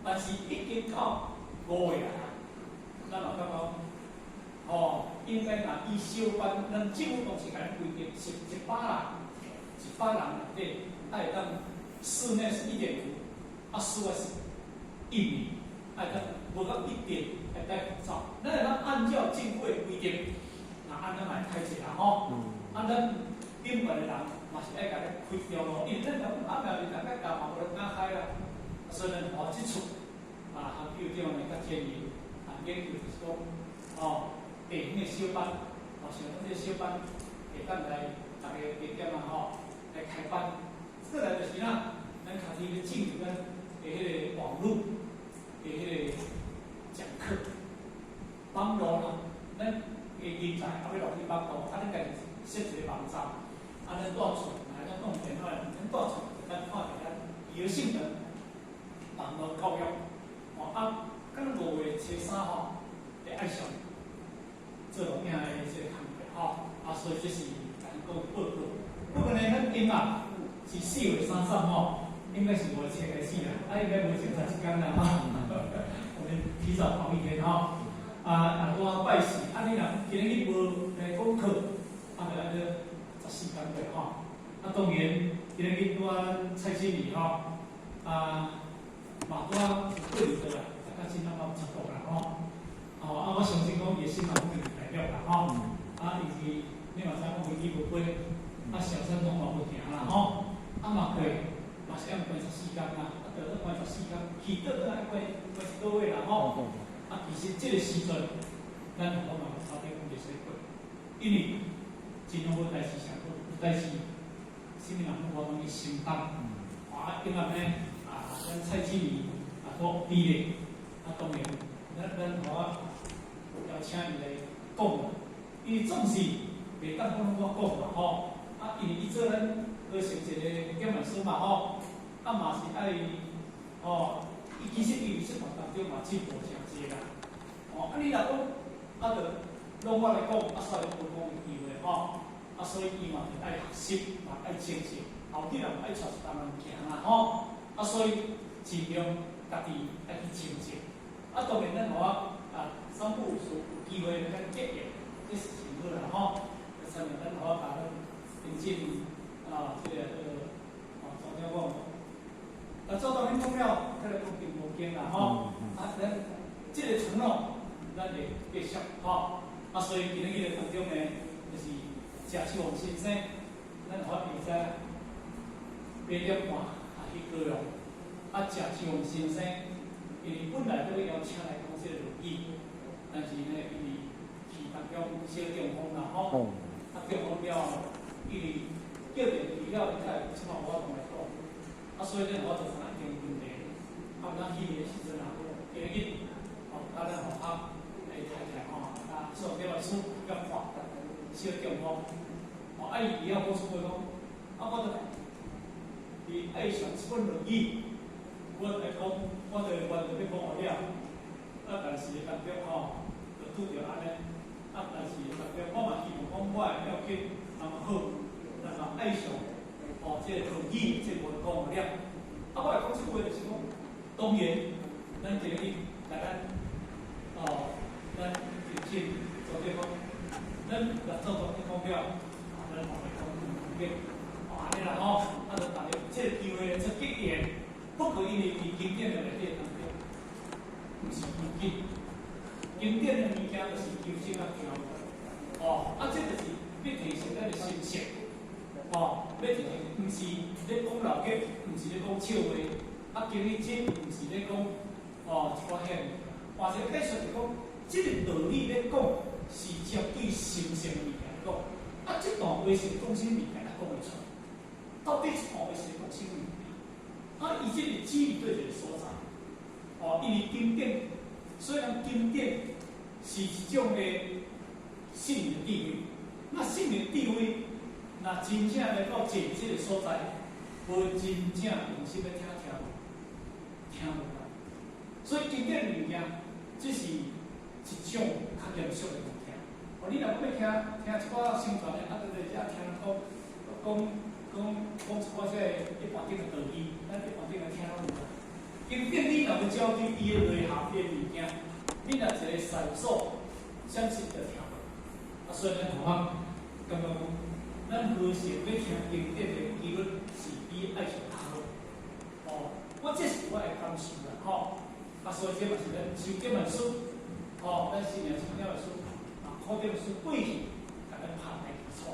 但是已經到5月啊，咱嘛感覺，哦，應該若以小班，咱政府當時共咱規定是一百人，100人內底愛當室內是1.5，啊，室外是1米，愛當無到一點愛戴口罩。咱會當按照政府的規定，若按呢嘛會歹勢啦吼。啊，咱頂懸的人嘛是愛共咱開條路，因為咱講暗暝日大家教嘛無人敢開啦。所以咱吼這次啊，韓校長呢較建議啊，研究就是講，哦，地方的小班，哦，像咱這個小班會當來逐个加減啊吼，來開班。過來就是哪，咱家己咧進行咱的彼個網路的彼個講課，網路啦，咱的人才猶欲落去網路，啊，咱家己設一個網站，啊，咱蹛厝，來咱弄電腦，咱蹛厝，咱看著咱有性的網路教育，哦啊，敢若5月初3吼，會愛上做錄影的這個工作吼，啊，所以這是共咱講報告。不過呢，咱音樂是4月30吼，應該是5月初開始啦，啊，應該無穿插一工啦吼，我們提早跑一天吼。啊啊，我拜四，啊，你若今日無來講課，啊，就按呢14工過吼。啊，當然，今日拄仔蔡經理吼，啊，嘛拄仔有過嚟倒來，大家真咱嘛有插播啦吼。哦，啊，我相信講伊的心嘛攏會代表啦吼。啊，以及你嘛知影講飛機無飛，啊，小三通嘛無行啦吼。啊嘛過，嘛是按關十四工啊，啊，著愛關十四工，去倒轉愛關關一個月啦吼。啊，其實這個時陣，咱我嘛差點講袂使過，因為真攏無代誌上好，有代誌，啥物人攏無通去承擔。啊，因為呢，啊，咱蔡經理啊，都佇咧，啊，當然，咱予我邀請伊來講，因為總是袂當講攏我講嘛吼，啊，因為伊做咱合成一個檢驗師嘛吼，啊嘛是愛吼，伊其實伊佇這當中嘛進步誠濟啦，哦，啊你若講啊，著攏我來講，啊，煞咧無講的機會吼，啊，所以伊嘛著愛學習，嘛愛精進，後日人愛帶一班人行啦吼，啊，所以盡量家己愛去精進，啊，當然咱予我啊三不五時有機會來咱結業，這是真好啦吼，啊，親像咱予我共咱引進啊，這個哦，總長講，啊，做當然講了，再來講定無經啦吼，啊，咱這個承諾，咱會繼續吼，啊，所以今日個當中呢，就是謝秋紅先生，咱予我會使8點半啊去高雄，啊，謝秋紅先生，因為本來都要邀請來講這個論語，但是呢，因為去當中小中風啦吼，啊中風了，因為叫電去了，伊才會這擺無法度來講，啊，所以呢，我就知影一定有問題，啊，咱去的時陣啊，今日哦，啊，咱學校的太太吼，啊，做這本書較看小中風，哦，啊，伊會曉講出話講，啊，我就伊愛上這本論語，我來講，我就原就欲講予了，啊，但是當中吼，就拄著按呢，啊，但是當中我嘛希望講我會曉去那麼好，咱嘛愛上哦，這個論語這個文講予了，啊，我會講這句話就是講，當然，咱今日來咱哦，咱就進做這講，咱若做做講了，啊，咱嘛會講講哦，按呢啦吼，啊，就逐家這個機會出結緣，不過因為佇經典的內底當中，毋是求緊，經典的物件就是求精啊強，哦，啊，這就是欲提升咱的心性，哦，欲提升，毋是咧講老語，毋是咧講笑話，啊，今日這毋是咧講哦一寡遐，或者解說就講，這個道理咧講是針對心性的物件講，啊，這段話是講啥物件才講會出來？到底這段話是講啥物件？啊，伊這個指佇佗一個所在？哦，因為經典，雖然經典是一種的聖人的智慧，那聖人智慧，若真正來到坐這個所在，無真正用心欲聽聽無，聽無啦。所以經典的物件，這是一種較嚴肅的物件。哦，你若欲聽聽一寡宣傳的，啊，就佇遮聽人講講講講一寡這个一般頂的道理，咱一般頂來聽攏有啦。經典你若欲照對伊的內涵、伊的物件，你若一个善所，相信就聽無。啊，所以咱同學感覺講，咱和尚欲聽經典的幾率是比愛上較好。哦，我這是我的感受啦，吼。啊，所以這嘛是咱修經文書，吼，咱新年參了的書，啊，考點書過去，共咱拍來基礎。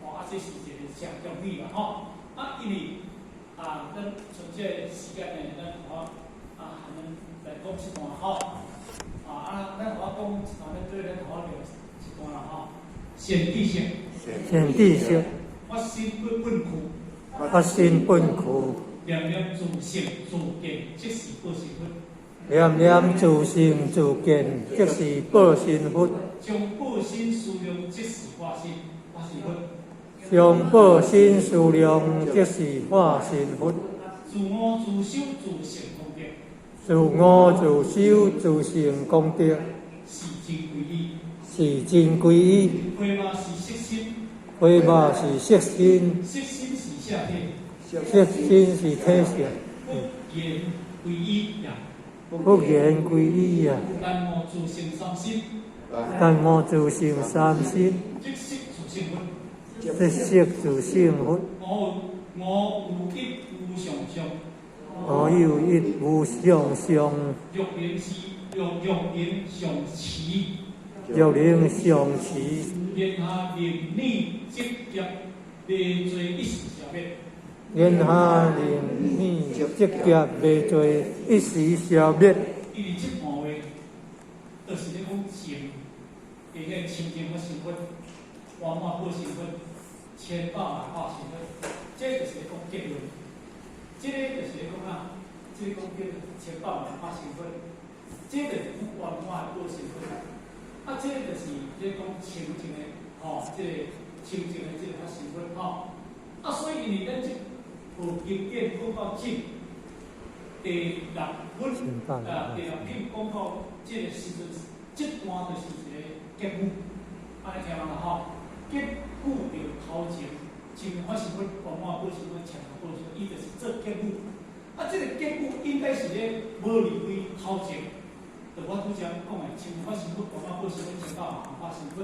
哦，啊，這是一個誠重要啦，吼。啊，因為啊，咱從這個時間呢，咱同學啊，咱來講一段吼。啊，咱同學講一段，咱對咱同學念一段啦，吼。善知識，善知識，發心不本軀，發心本軀，念念自性自見，即是報身佛。念念自性自見，即是報身佛。將報身思量，即是化身，化身佛。將報身思量，即是化身佛。自我自修自成功德，自我自修自成功德，是真歸依。是真歸依。花肉是色身，花肉是色身，色身是色體，色身是體性，不言歸依也。不言歸依啊！但無自性三身，但無自性三身，即色自性佛。即色自性佛。我我有一無上上，我有一無上上。若能是若若能常持，若能常持。言下令念積業，未做一時消滅。言下令念積業未做一時消滅。因為這段話，就是咧講淨，而且清淨發身佛，圓滿報身佛，千百萬化身佛，這就是咧講結論。這个就是咧講啊，這个講叫做千百萬化身佛，這个就是講圓滿報身佛。啊，這個就是咧講清淨的，吼，這个清淨的這个發身佛，吼。啊，所以因為咱這部經典講到這第六品啊，第六品講到這個時陣，這段就是一個結語，按呢聽啦吼。結語著頭前，清淨發身佛，圓滿報身佛，千百報身佛，伊就是做結語。啊，這個結語應該是咧無離開頭前，就我拄才講的，清淨發身佛，圓滿報身佛，千百萬化身佛。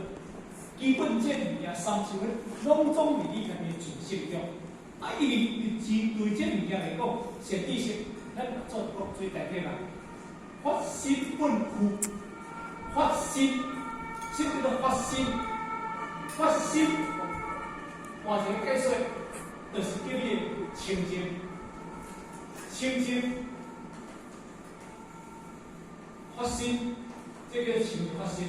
基本這物件三身佛，攏總佇你家己的自性中。啊，因為對對這物件來講，善知識，咱做講做代表啦。發心本軀，發心，什麼叫做發心？發心，換一個解說，就是叫你清淨，清淨，發心，這個清淨發心，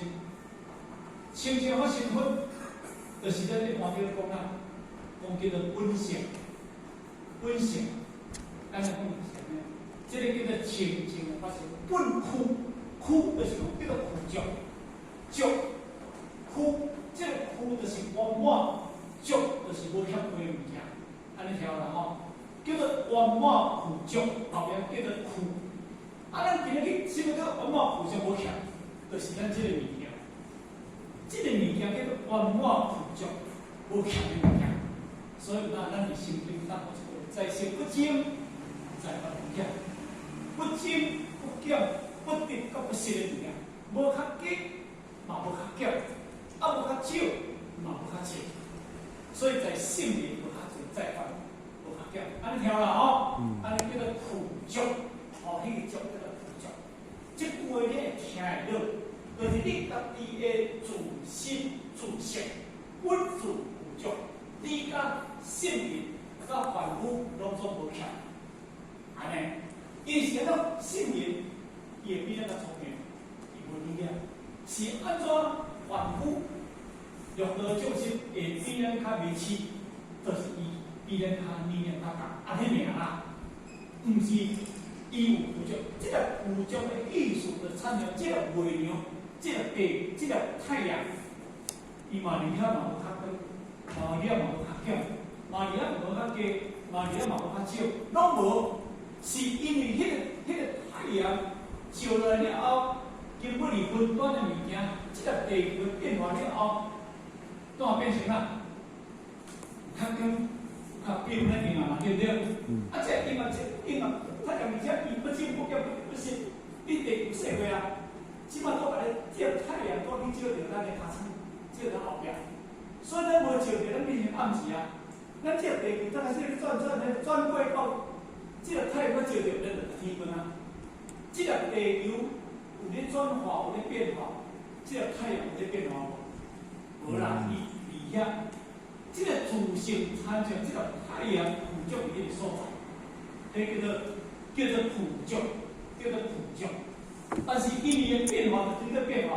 清淨發心佛，就是咱一般叫講啊，講叫做本性，本性，咱來講是啥物？這個叫做清淨發心，本軀，軀就是講叫做具足，足，軀，這個軀就是圓滿，足就是無欠缺的物件，按呢聽啦吼，叫做圓滿具足，後壁叫做軀。啊，咱今日去啥物叫圓滿具足無欠，就是咱這個物件，這個物件叫做圓滿具足，無欠的物件。所以咱咱佇心經當中一個在聖不增，在凡不減，不增不減，不得閣不失的物件，無較加，嘛無較減，啊無較少，嘛無較濟。所以在聖人無較濟，在凡無較減。按呢聽啦吼，按呢叫做具足，吼，彼個足叫做具足。這句話你會聽會落，就是你家己的自心自性，本自具足，你佮聖人佮凡夫攏總無欠。按呢，伊是按怎聖人，伊會比咱較聰明，伊無理解，是按怎凡夫六道眾生會比咱較迷痴，就是伊比咱較理念較仝，按呢爾啦，毋是伊有具足，這个具足的意思就親像這个月亮，這个地，這个太陽，伊嘛離遐嘛無較長，嘛離遐嘛無較減，嘛離遐無較加，嘛離遐嘛無較少，攏無，是因為彼個太陽照落來了後，經根本是雲端的物件，這粒地球的變化了後，怎變成啊？較跟較比阮硬啊嘛，對不對？啊，這硬啊，這硬啊，太陽而且伊不進不減不失，你地球社會啊，這擺都共你照太陽光去照著咱的跤手，照咱後壁，所以咱無照著，咱變成暗時啊。咱這個地球才開始咧轉轉咧轉過到，這個太陽閣照著，咱就天光啊。這個地球有咧轉化，有咧變化，這個太陽有咧變化無？無啦，伊佇遐，這個自性親像這個太陽捕捉佇彼個所在，彼叫做捕捉，叫做捕捉。但是因為的變化，就隨著變化，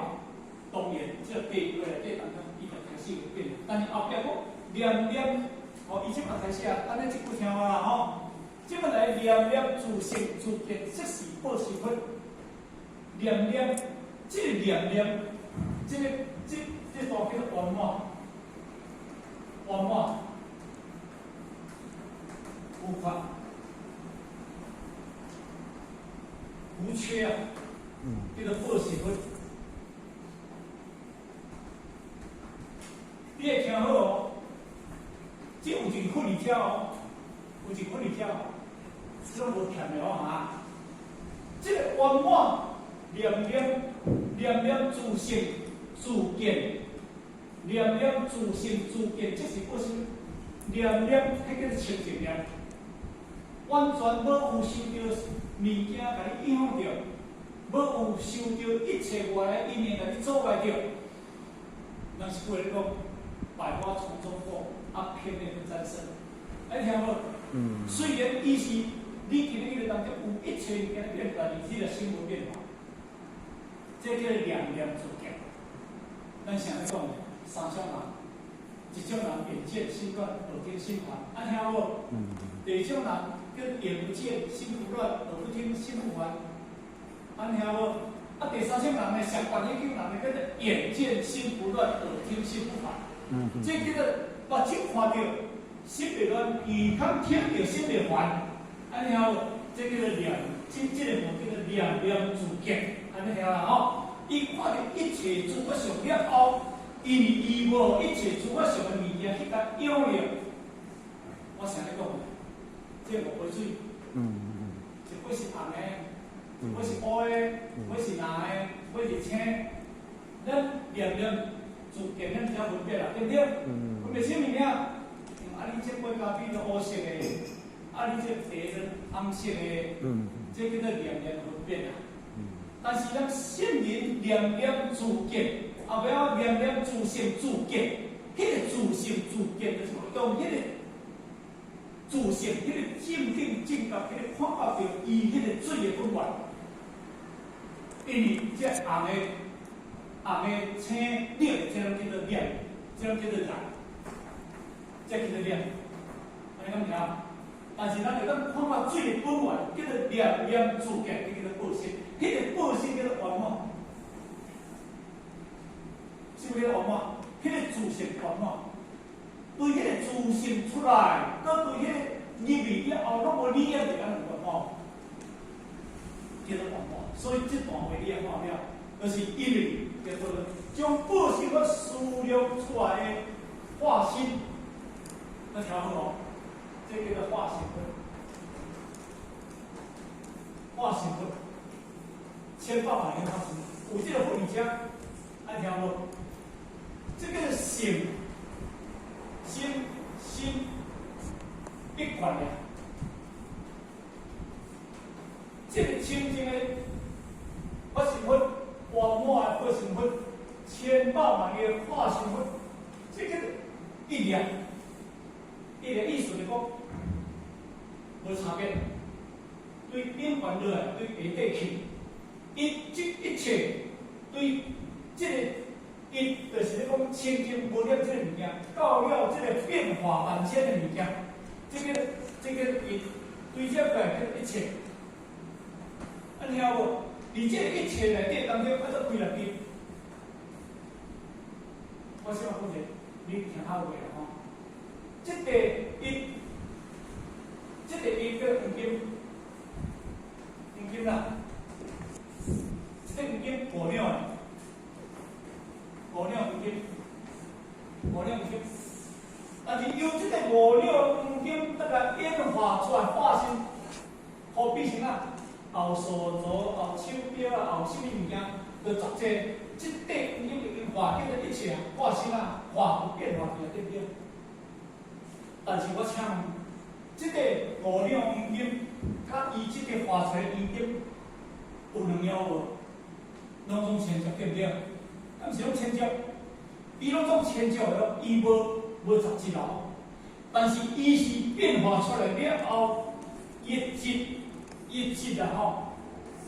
當然這個地球內底當中，伊就開始有變化。但是後壁閣念念，吼，伊這擺開始啊，按呢這句聽話啦吼，這擺來念念自性自見，即是報身佛。念念，這個念念，這個這這段叫做圓滿，圓滿，無缺，無缺啊，叫做報身佛。你會聽好哦，這有一個佛佇遮哦，有一個佛佇遮哦，這攏無欠的哦哈。這個圓滿念念念念自性自見，念念自性自見，這是報身。念念，彼叫做清淨念，完全無有受著物件共你影響著，無有受著一切外來因緣共你阻礙著。人是過來講，百花叢中過，啊，偏偏不沾身。愛聽無？雖然伊是你今日彼個當中有一切物件變，但是你的心無變化。這叫念念自見。咱啥咧講的？三種人，一種人眼見心亂，耳聽心煩，啊聽無？第二種人叫眼不見心不亂，耳不聽心不煩，啊聽無？啊第三種人呢，上懸彼種人呢，叫做眼見心不亂，耳聽心不煩。這叫做目睭看著心袂亂，耳孔聽著心袂煩，啊聽無？這叫做念，這個門叫做念念自見，按呢聽啦吼。伊看著一切諸法相了後，因為伊無一切諸法相的物件去共養了。我啥咧講？這五杯水，一杯是紅的，一杯是烏的，一杯是藍的，一杯是青。咱念念自見，咱才分別啦，對不對？分別啥物件？啊，你這杯咖啡是烏色的，啊，你這茶是紅色的，這叫做念念分別啦。但是咱聖人念念自見，後壁仔念念自性自見，彼個自性自見就是當彼個自性，彼個正定正覺，彼個看到著伊彼個水的本源。因為這紅的、紅的、青、綠的，這攏叫做染，這攏叫做染，這叫做染。按呢敢聽？但是咱會當看到水的本源，叫做念念自見，這叫做報身。彼個報身叫做圓滿，是毋是叫圓滿？彼個自性圓滿，對彼個自性出來，閣對彼個入去了後，攏無理念就敢若圓滿，叫做圓滿。所以這段話你也看了，就是因為叫做將報身法思量出來的化身，那聽好哦，這叫做化身佛，化身佛。千八百年化身，有這個佛佇遮，愛聽無？這個性、心、心一貫的，這個清淨的法身佛，圓滿的法身佛，千百萬個化身佛，這個一念，一念意思就講，無差別，對頂懸落來，對下底去。伊這一切對這個，伊就是咧講清淨無染這個物件，到了這個變化萬千的物件，這個伊對這個叫一切。啊，聽無？佇這個一切內底當中，啊，做幾粒金？我先講一下，你聽好話啦吼。這個一，這個一叫黃金，黃金啦。這黃金五兩，金，五兩金。但是由這个五兩黃金，得來演化出來化身，好比啥啊？後手鐲、後手錶啊，後啥物物件，就足濟。這塊黃金已經化叫做一切化身啊，化變化去啊，對不對？但是我請問，這个五兩黃金，佮伊這个化出來黃金有兩樣無？攏總牽涉，對不對？敢是攏牽涉？伊攏總牽涉的，伊無雜質哦。但是伊是變化出來了後，伊的質，伊的質啊吼，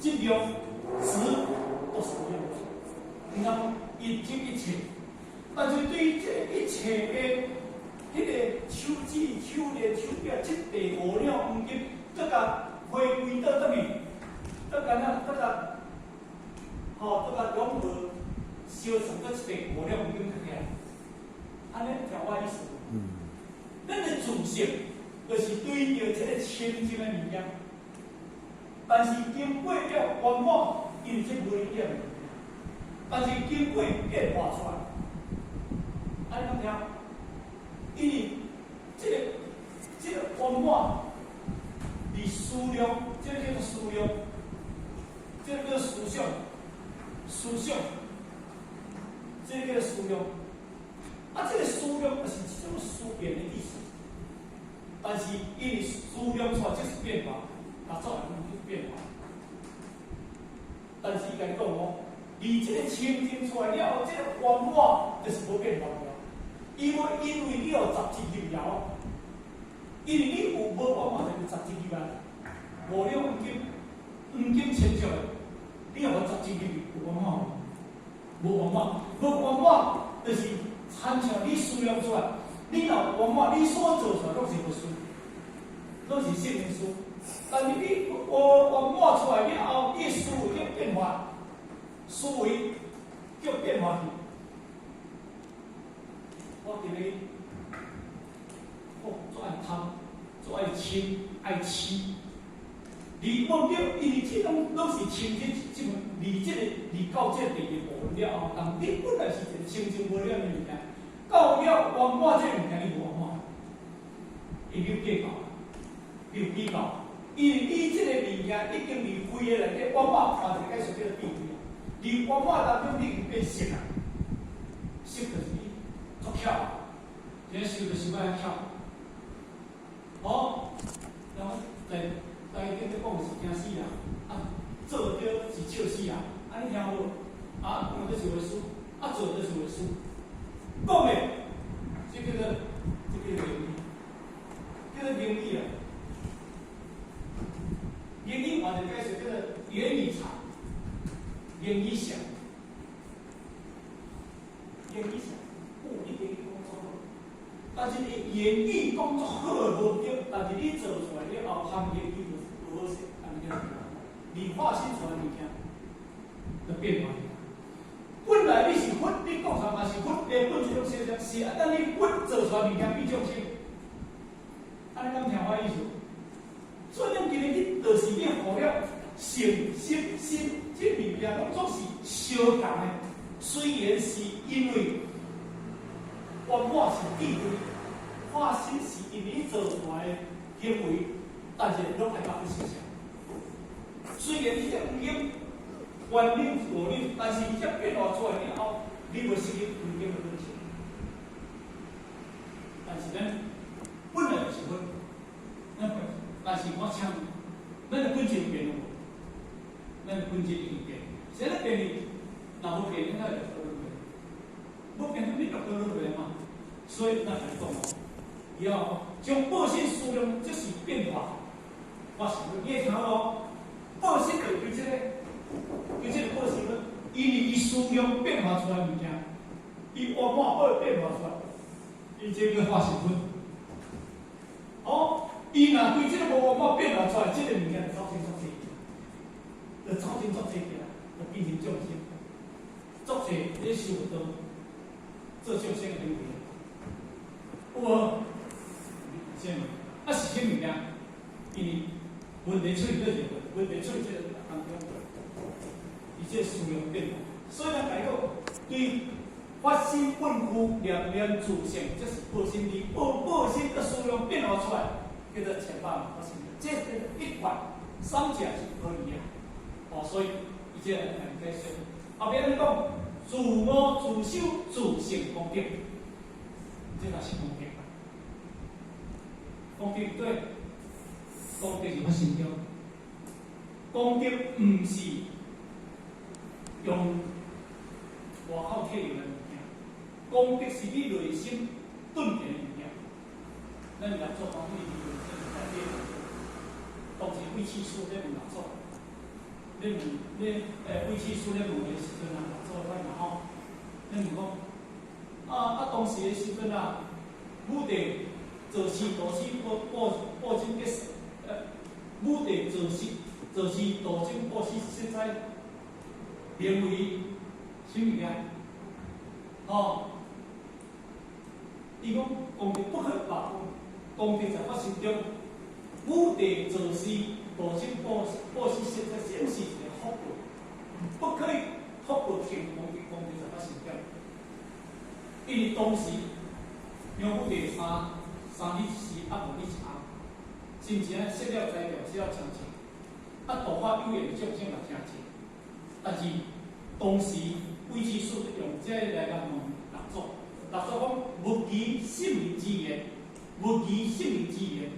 質量、質都是一樣的。你看，一即一切，但是對於這一切的彼个手指、手鏈、手錶，這塊五兩黃金，閣共回歸倒轉去，閣敢若閣共，吼，閣共融合，相算閣一塊五兩黃金起來，按呢聽我意思無？咱的自性就是對著這个清淨的物件，但是經過了圓滿，因為這無一點，但是經過變化出來，按呢聽？因為這个圓滿，佇思量，這个叫做思量，這个叫做思想，思想，這个叫做思量。啊，這个思量就是一種思辨的意思，但是因為思量出來就是變化，啊，做來就是變化。但是伊共你講哦，你這个清淨出來了後，這个圓滿就是無變化的。因為因為你有雜質入了，因為你有無圓滿就是雜質入來，五兩黃金，黃金親像，你有雜質入去有圓滿無？無圓滿，無圓滿就是。親像你思量出來，你若圓滿，你所做出來攏是佛事，攏是聖言事。但是你無圓滿出來了後，你思維叫變化，思維叫變化去。我今日，哦，足愛貪，足愛嗔，愛痴。離問對，因為這種攏是清淨，這份離這个離到這個第二部分了後，當你本來是一個清淨無染的物件，到了圓滿這个物件，你無圓滿，伊有計較，有比較，因為你這個物件已經離灰的內底圓滿，換一個解釋叫做智慧啊。離圓滿當中，你已經變色啊，色就是你足巧，這修就修愛巧。哦，然後在。台頂咧講是驚死人，啊，做著是笑死人，啊，你聽無？啊，講的是話事，啊，做的是話事，講的，這叫做言語，叫做言語啊。言語換一個解釋叫做言語場，言語相，言語相，哦，你言語講足好，但是你言語講足好無對，但是你做出來了後，含言語無好勢，按呢叫你化身出來物件，就變化去。本來你是佛，你講出來嘛是佛的本質攏相像，是啊，等你佛做出來物件變眾生，按呢敢聽我意思？所以咱今日你就是你予了性、色、心這物件攏總是相仝的，雖然是因為圓滿是智慧，化身是因為你做出來的行為，但是攏愛甲佛相像。雖然你這黃金原理是五兩，但是伊這變化出來了後，你無失去黃金的本性。但是咱本來就是佛，咱但是我請問，咱的本質有變無？咱的本質已經變，啥咧變呢？若無變，咱會落輪迴？無變，你落倒輪迴嘛？所以咱來講哦，要將報身思量，這是變化。我是你會聽無？報身就對這个，對這个報身，因為伊思量變化出來物件，伊圓滿報變化出來，伊這叫化身佛。哦，伊若對這个無圓滿變化出來，這个物件就走成足濟，就走成足濟起來，就變成眾生。足濟你修道，做眾生的行為，有無？啥物？啊是啥物件？因為問題出佇佗一個？問題出佇這个當中，伊這個思量變化，所以咱共你講，對發心本具，念念自性，這是報身力，報報身閣思量變化出來，叫做千百萬發心。這叫做一貫三者是可以啊。哦，所以伊這個來解釋。後邊你講自我自修自性功德，這才是功德。功德對，功德是發心中，功德毋是用外口體用的物件，功德是你內心頓起的物件。咱六祖講你內心內底，當時魏氣師咧問六祖，咧問咧魏氣師咧問的時陣啊，六祖講嘛吼，咧問講啊啊當時的時陣啊，武帝造施度施布布布針結，武帝造施造施度針布施實在名為啥物件？吼，伊講功德不可把功德在我心中，武帝造施度針布布施實在顯示一個福報，不可以福報成功德，功德在我心中。因為當時梁武帝三三日一時，啊無日一暗，是毋是啊？設了材料，設了親像，啊，度化有緣的眾生嘛誠濟。但是當時魏氣師用這個來共問六祖，六祖講勿疑聖人之言，勿疑聖人之言，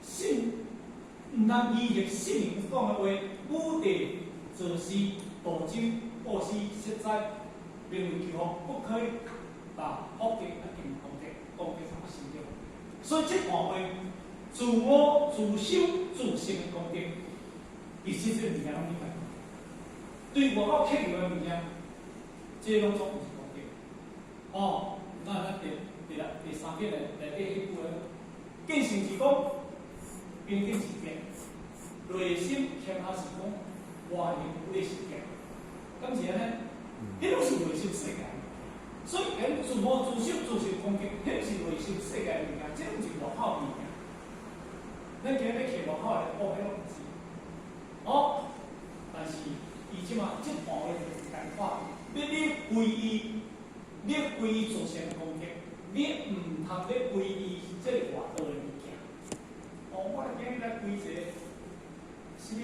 信毋通疑惑聖人講的話。武帝造施度針布施實在名為求福，不可以把福德啊定功德，功德才發生着。所以這段話，自我自修自性的功德，其實這個物件攏明白。對外口乞求的物件，這個攏總毋是功德。哦，那咱第第六第三節內內底彼句話，見性是講，邊境是見，內心謙下是講，外形有咧是見，敢是按呢？彼攏是內心世界。所以，講自我自修自性功德，彼是內心世界的物件，這毋是外口物件。咱今日乞外口的，哦，彼攏毋是。哦，但是伊這馬這段話就是共看，欲你皈依，你皈依自性功德，你毋通咧皈依這個外道的物件。哦，我來今日來皈依一個，啥物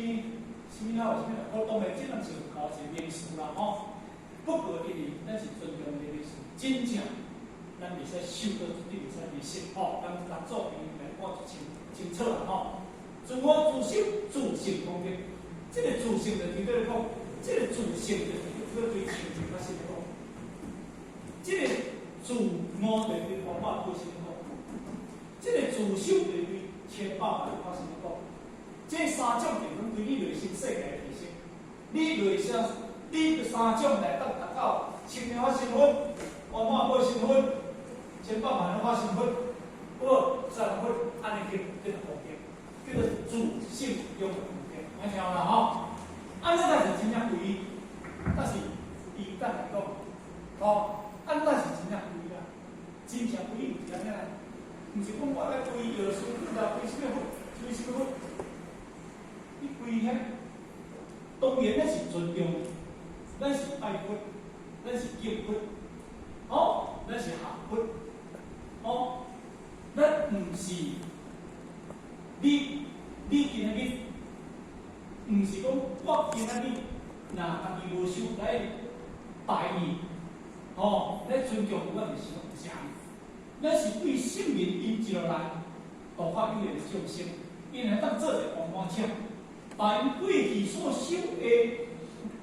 啥物老啥物，我當然這攏是佛教一個名詞啦，吼。不過因為咱是尊重這個名詞，真正咱袂使受到，絕對袂使迷信吼。咱六祖經來看就清清楚啦，吼。自我自修自性功德，這個自性就佇咧講，這個自性就是對對清淨發生講。這個自我就對方法發生講，這個自修就對千百萬發生講。這三種地方對你內心世界的提升，你內心。你這三種來當達到清淨法身佛、圓滿報身佛、千百萬的法身佛、不三佛，按呢叫叫做功德，叫做自性用的功德，聽有啦吼？按呢才是真正皈依，但是伊等來講，吼，按呢是真正皈依啦，真正皈依毋是按呢啦，毋是講我來皈依藥師佛啦，皈依啥物佛，皈依啥物佛，你皈依遐，當然咱是尊重。咱是拜佛，咱是敬佛，哦，咱是學佛，哦，咱毋是你，你今仔日，毋是講我今仔日若家己無修來拜伊，哦，來尊重我就是毋是按呢。咱是對聖人因一落來度化有緣的眾生，𪜶會當做一個圓滿者，把𪜶過去所修的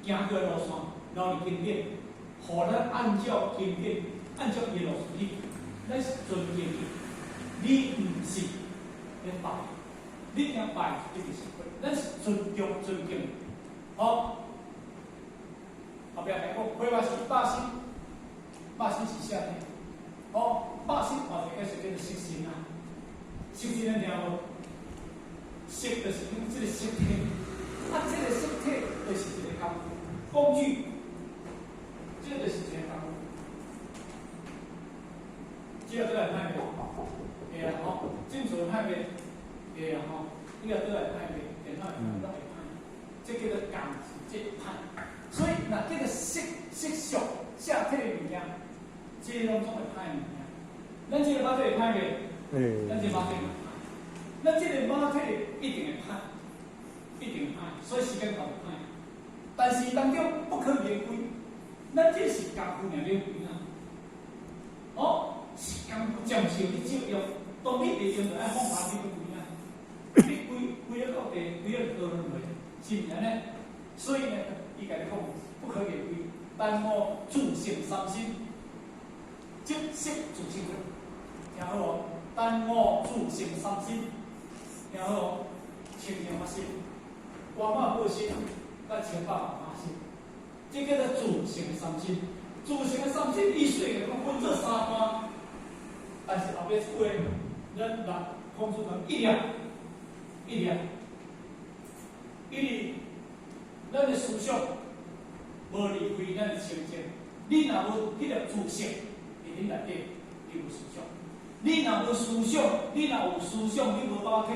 行過的路線，留佇經典，予咱按照經典，按照伊的路線去，咱是尊敬伊。你毋是咧拜，你聽拜一定是佛，咱是尊重尊敬。好，後壁來講，開話是肉身，肉身是啥物？哦，肉身嘛是解釋叫做色身啊。色身咱聽無？色就是講這個色體，啊，這個色體就是一個工具，工具，這個就是一個工具。這個倒來歹袂？會啊吼，正常歹袂？會啊吼，你若倒來歹袂？電腦會會歹。這叫做共這歹。所以，若叫做色色相色體的物件，這個攏總會歹物件。咱這個肉體會歹袂？咱這個肉體嘛歹。咱這個肉體一定會歹，一定會歹，所以時間到會歹。但是當中不可言歸，咱這是功夫爾咧歸啊。哦，是功夫暫時你照用，當你袂用就愛放下你歸啊。你歸歸了到地，歸了就倒落去，是毋是按呢？所以呢，伊共你講不可言歸，但我自性三心，即色自性佛。聽好無？但我自性三心，聽好無？清淨法身、圓滿報身、佮千百萬化身，這叫做自性三心。自性的三心，伊雖然講分做三段，但是後壁這句話，咱來講出來一念，一念，因為咱的思想無離開咱的清淨。你若無彼個自性佇你內底，你無思想。你若無思想，你若有思想，你無肉體，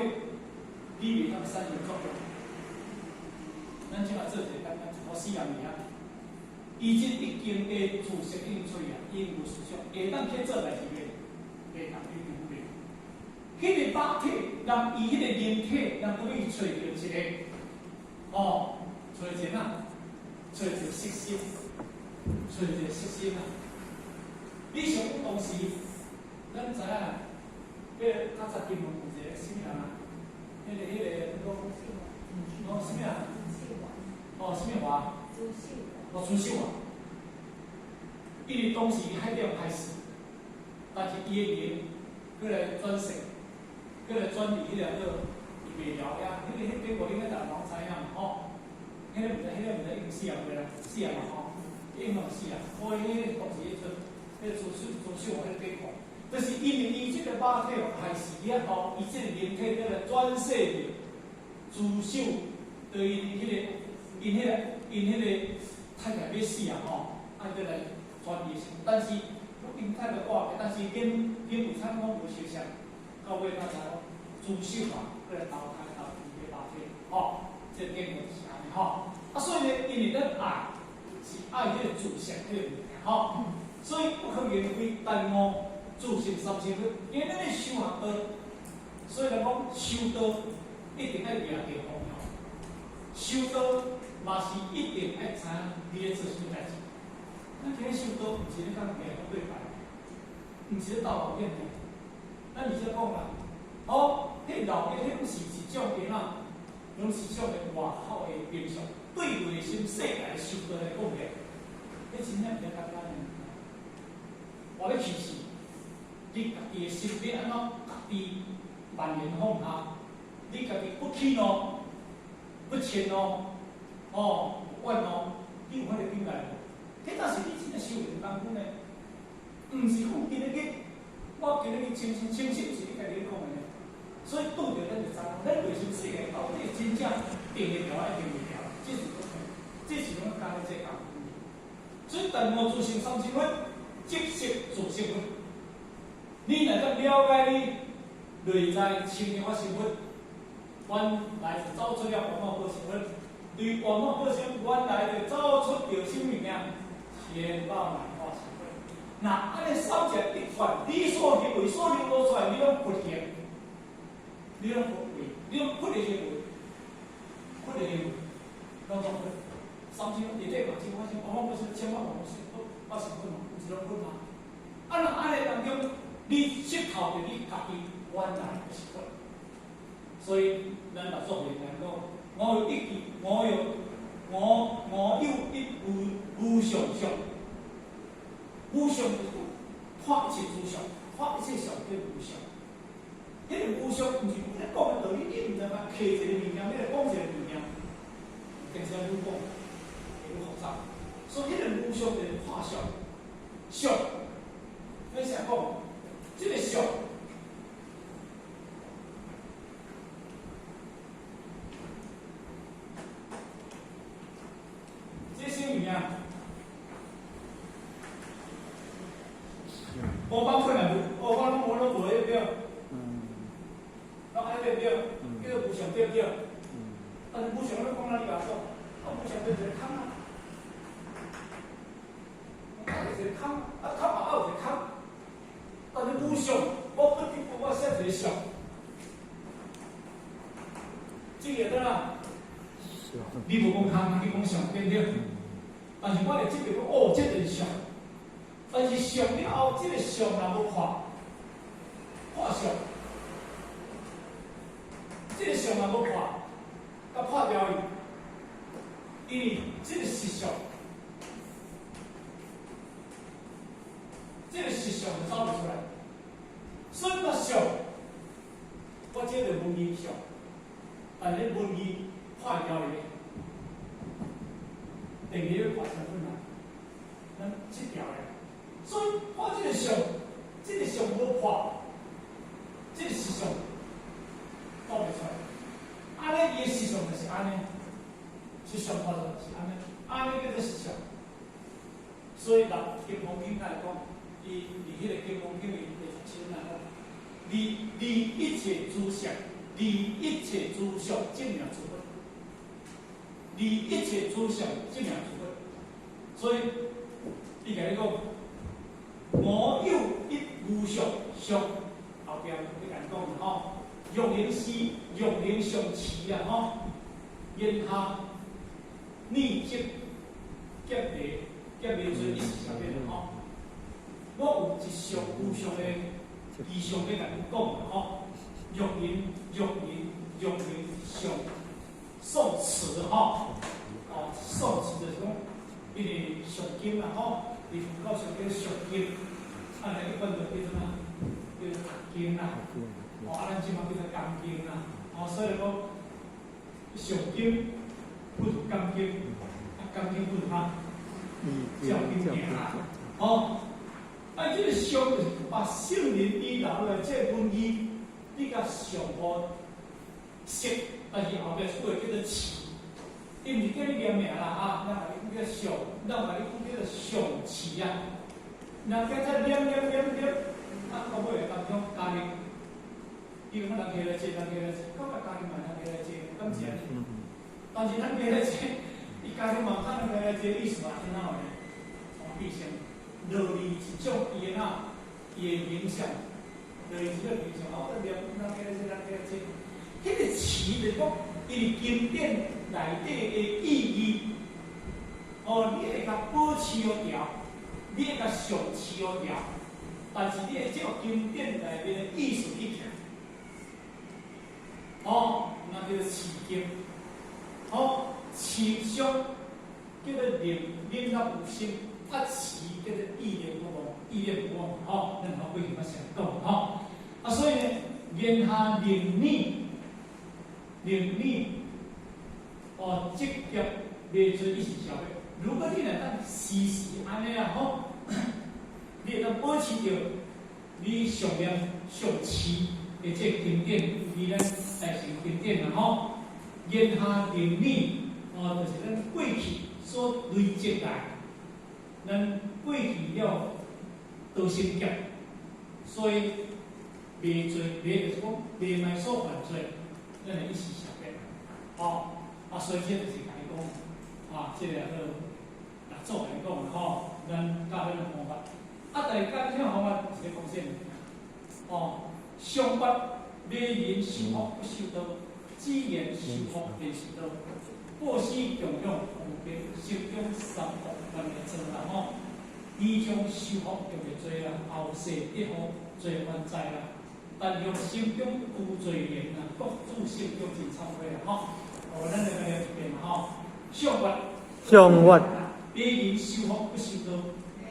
你袂當產生作用。咱這馬做一個簡單一個實驗爾。伊這已經的自性已經出來，已經無思想，會當去做代誌袂？袂當，你明白？彼個肉體，人伊彼個靈體，人閣欲揣著一個，哦，揣一個哪？揣一個色心，揣一個色心啊！你想講當時，咱知影，彼個較早金門有一個啥物人啊？彼個講，哦，啥物人？哦，啥物華？哦，朱秀華。因為當時海釣歹死，但是伊的靈閣來轉世，閣來轉佇彼個叫伊袂了遐，彼個恁個逐個攏知影嘛吼。彼個毋知已經死啊未啦？死啊嘛吼，已經死啊。所以彼個當時彼陣，彼個朱秀華彼個典故，就是因為伊這個肉體害死了後，伊這個靈體閣來轉世佇朱秀，對因彼個𪜶彼個𪜶彼個太太欲死啊吼，愛閣來轉伊身，但是𪜶太太活的，但是恁有參講無相像，到尾才知講朱秀華閣來投胎投伊個肉體，吼，這個典故是按呢吼。啊，所以呢，因為咱愛是愛彼個自性彼個物件吼，所以不可言歸，但我自性三心佛，因為咱咧修行道，所以來講修道一定愛掠著方向，修道嘛是一定愛知影你咧做啥物代誌。咱今日修道，毋是咧講徛對拜，毋是咧鬥老練的。咱而且講啦，哦，彼老練，彼攏是一種的哪，攏是一種的外口的形象。對內心世界修道來講咧，彼真正毋簡單的。我欲去世，你家己的心欲按怎家己萬緣放下，你家己不起怒、不遷怒、哦，不怨怒，你有彼個境界無？彼才是你真正修行功夫呢。毋是講今日去，我今日去清心，清心是你家己咧講的呢。所以拄著咱就知影，咱內心世界到底真正定會牢抑定袂牢，這是講，這是講加咧這功夫。所以，但無自性三心佛，即色自性佛。你若當了解你內在清淨法身佛，原來是走出了圓滿報身佛。對圓滿報身，原來就走出著啥物件？千百萬化身佛。若按呢三者一串，你所行為所流露出來，你攏佛行，你攏佛位，你攏佛的行為，佛的行為，攏總佛。三千內底嘛，千法身，圓滿報身，千百萬化身佛，化身佛嘛，毋是攏佛嗎？啊，若按呢當中，你識透著你家己原來就是佛。所以咱六祖會講，我有一句，我有我我有一無無上相，無相就是破一切諸相，破一切相叫無相。彼個無相毋是你講的道理，你毋知影摕一個物件，你來講一個物件，定是按愈講會愈複雜。所以彼個無相就是破相，相，咱成講，這個相。這啥物件？無包困難無？哦，我攏無彼個對。攏按呢對，叫做無相對不對？但是無相，你講哪裡甲說？啊，無相對一個空啊，一個空，啊空嘛，還有一個空。通去講相對對。但是我會這邊講，哦，這就是相。但是相了後，這個相若無破，破相，這個相若無破，佮破掉去，因為這個實相，這個實相就走袂出來。所以我相，我這個文字相，但是文字破掉去，第二個破啥困難？咱這條的。所以我這個相，這個相無破，這個實相講袂出來。按呢，伊的實相就是按呢，實相破就是按呢，按呢叫做實相。所以，人金剛經來講，伊佇彼個金剛經的第17來講，離離一切諸相，離一切諸相證名諸佛，離一切諸相證名諸佛。所以，伊共你講。我有一無相，相後壁欲共你講吼，若能思，若能相持啊吼，言下逆積劫未劫未做一時上面吼。我有一相無相的意象欲共你講吼，若能若能若能相誦持吼，哦，誦持就是講，因為誦經啦吼。佇佛教上叫誦經，啊，一般就叫做啥？叫做讀經啦。哦，啊，咱這馬叫做講經啦。哦，所以講誦經不如講經，啊，講經不如啥？照經行啦。哦，啊，這個相就是把聖人遺留來這個文字，你共上予識，但是後壁出來叫做持。伊毋是叫你念名啦，啊，咱共你講叫相，咱共你講叫做相持啊。若加再念念念念，啊，到尾會當中加力。伊講人起來坐，人起來坐，感覺加力嘛，人起來坐，敢是按呢？但是咱起來坐，伊加力嘛，咱人起來坐，意思嘛怎樣呢？從變成落佇一種伊的哪，伊的影響，落佇一種影響。啊，我念人起來坐，人起來坐，彼個持就是講，伊佇經典內底的意義，哦，你會共保持予牢，你會共相持予牢，但是你會照經典內面的意思去行，哦，那叫做持經，哦，持相叫做念念了有心，啊持叫做意念不忘，意念不忘，吼，咱頭幾日捌先講，吼，啊，所以呢，言下念念，念念。哦，積劫未做一時消滅。如果你若當時時按呢啊吼，你會當保持著你上念上持的這個經典，以咱大乘經典啊吼，言下念念哦，就是咱過去所累積來，咱過去了多少劫，所以未做，未就是講未賣所犯罪，咱會一時消滅，哦。啊，所以這就是共你講，啊，這個叫六祖共你講的吼，咱教咱的方法。啊，但是教這種方法是咧講啥物？哦，上法迷人修福不修道，只言修福便是道。布施供養方便，心中三福願來做啦吼。以將修福就袂做啦，後世得福做還在啦。但用心中無罪言啊，各自心中真懺悔啦吼。哦，咱來來一遍吼，相法。相法。迷人修福不修道。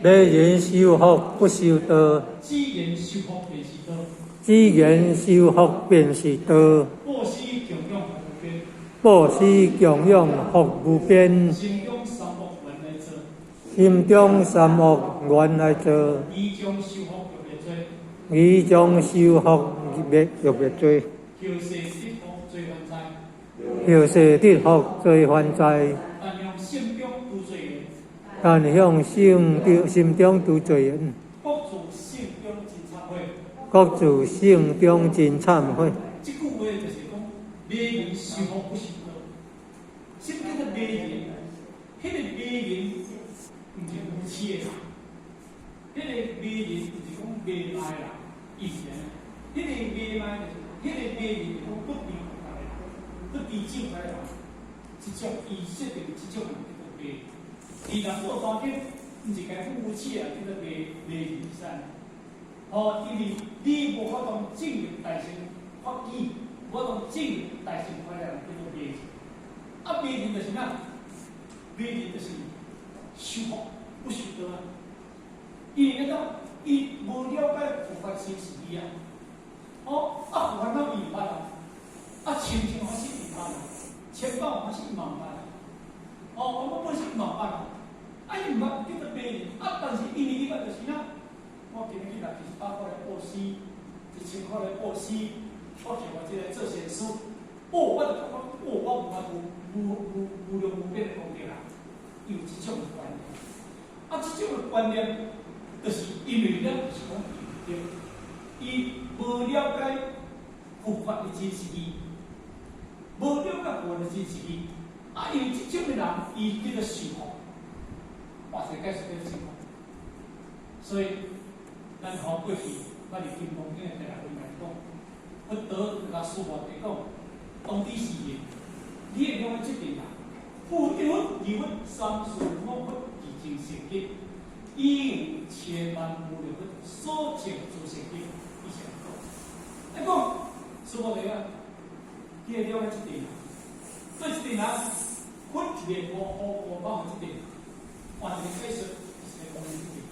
迷人修福不修道。只言修福便是道。只言修福便是道。布施供養福無邊。布施供養福無邊。心中三惡願來做。心中三惡願來做。以將修福欲滅罪。以將修福欲滅罪。後世得福罪還在。後世得福罪還在。但向心中除罪緣。但向心中心中除罪緣。各自心中真懺悔。各自心中真懺悔。這句話就是講，迷人修福不修道。什麼叫做迷人？彼個迷人毋是無痴的人，彼個迷人毋是講迷迷人，伊是按呢。彼個迷迷就是，彼個迷人是講不知佛的人，不知正法的人。這種伊設定這種人叫做迷。伊若做當今，毋是該夫妻啊，叫做迷迷人生。哦，因為你無法度證入大乘法義，無法度證入大乘法的人叫做迷人。啊，迷人就是啥？迷人就是修福不修道啊。因為那個伊無了解佛法真實義啊。哦，啊佛煩惱伊毋捌啊，啊清淨法身伊毋捌啊，千寶法身伊嘛毋捌啊。哦，我本身嘛毋捌啊，啊伊毋捌叫做迷人啊，但是因為你捌就是啥？我今日去68塊來布施，1000塊來布施，我欠我這個做善事，哦，我就感覺，哦，我無法無無無無量無邊的功德啊，有這種的觀念。啊，這種的觀念，就是因為咱就是講對，伊無了解佛法的真實義，無了解佛法的真實義，啊，因為這種的人，伊叫做受福，哇塞，解釋叫做受福，所以。咱吼過去，咱佇金剛經的第六品來講，佛陀共須菩提講，當彼時的，你會了解這點啊？復一佛二佛三四五佛二證聖德，以有千萬無量佛所證諸聖德，以上講。來講，須菩提啊，你會了解這點啊？對這點啊，佛滅無苦無寶這點，換一個解釋，就是咧講這點。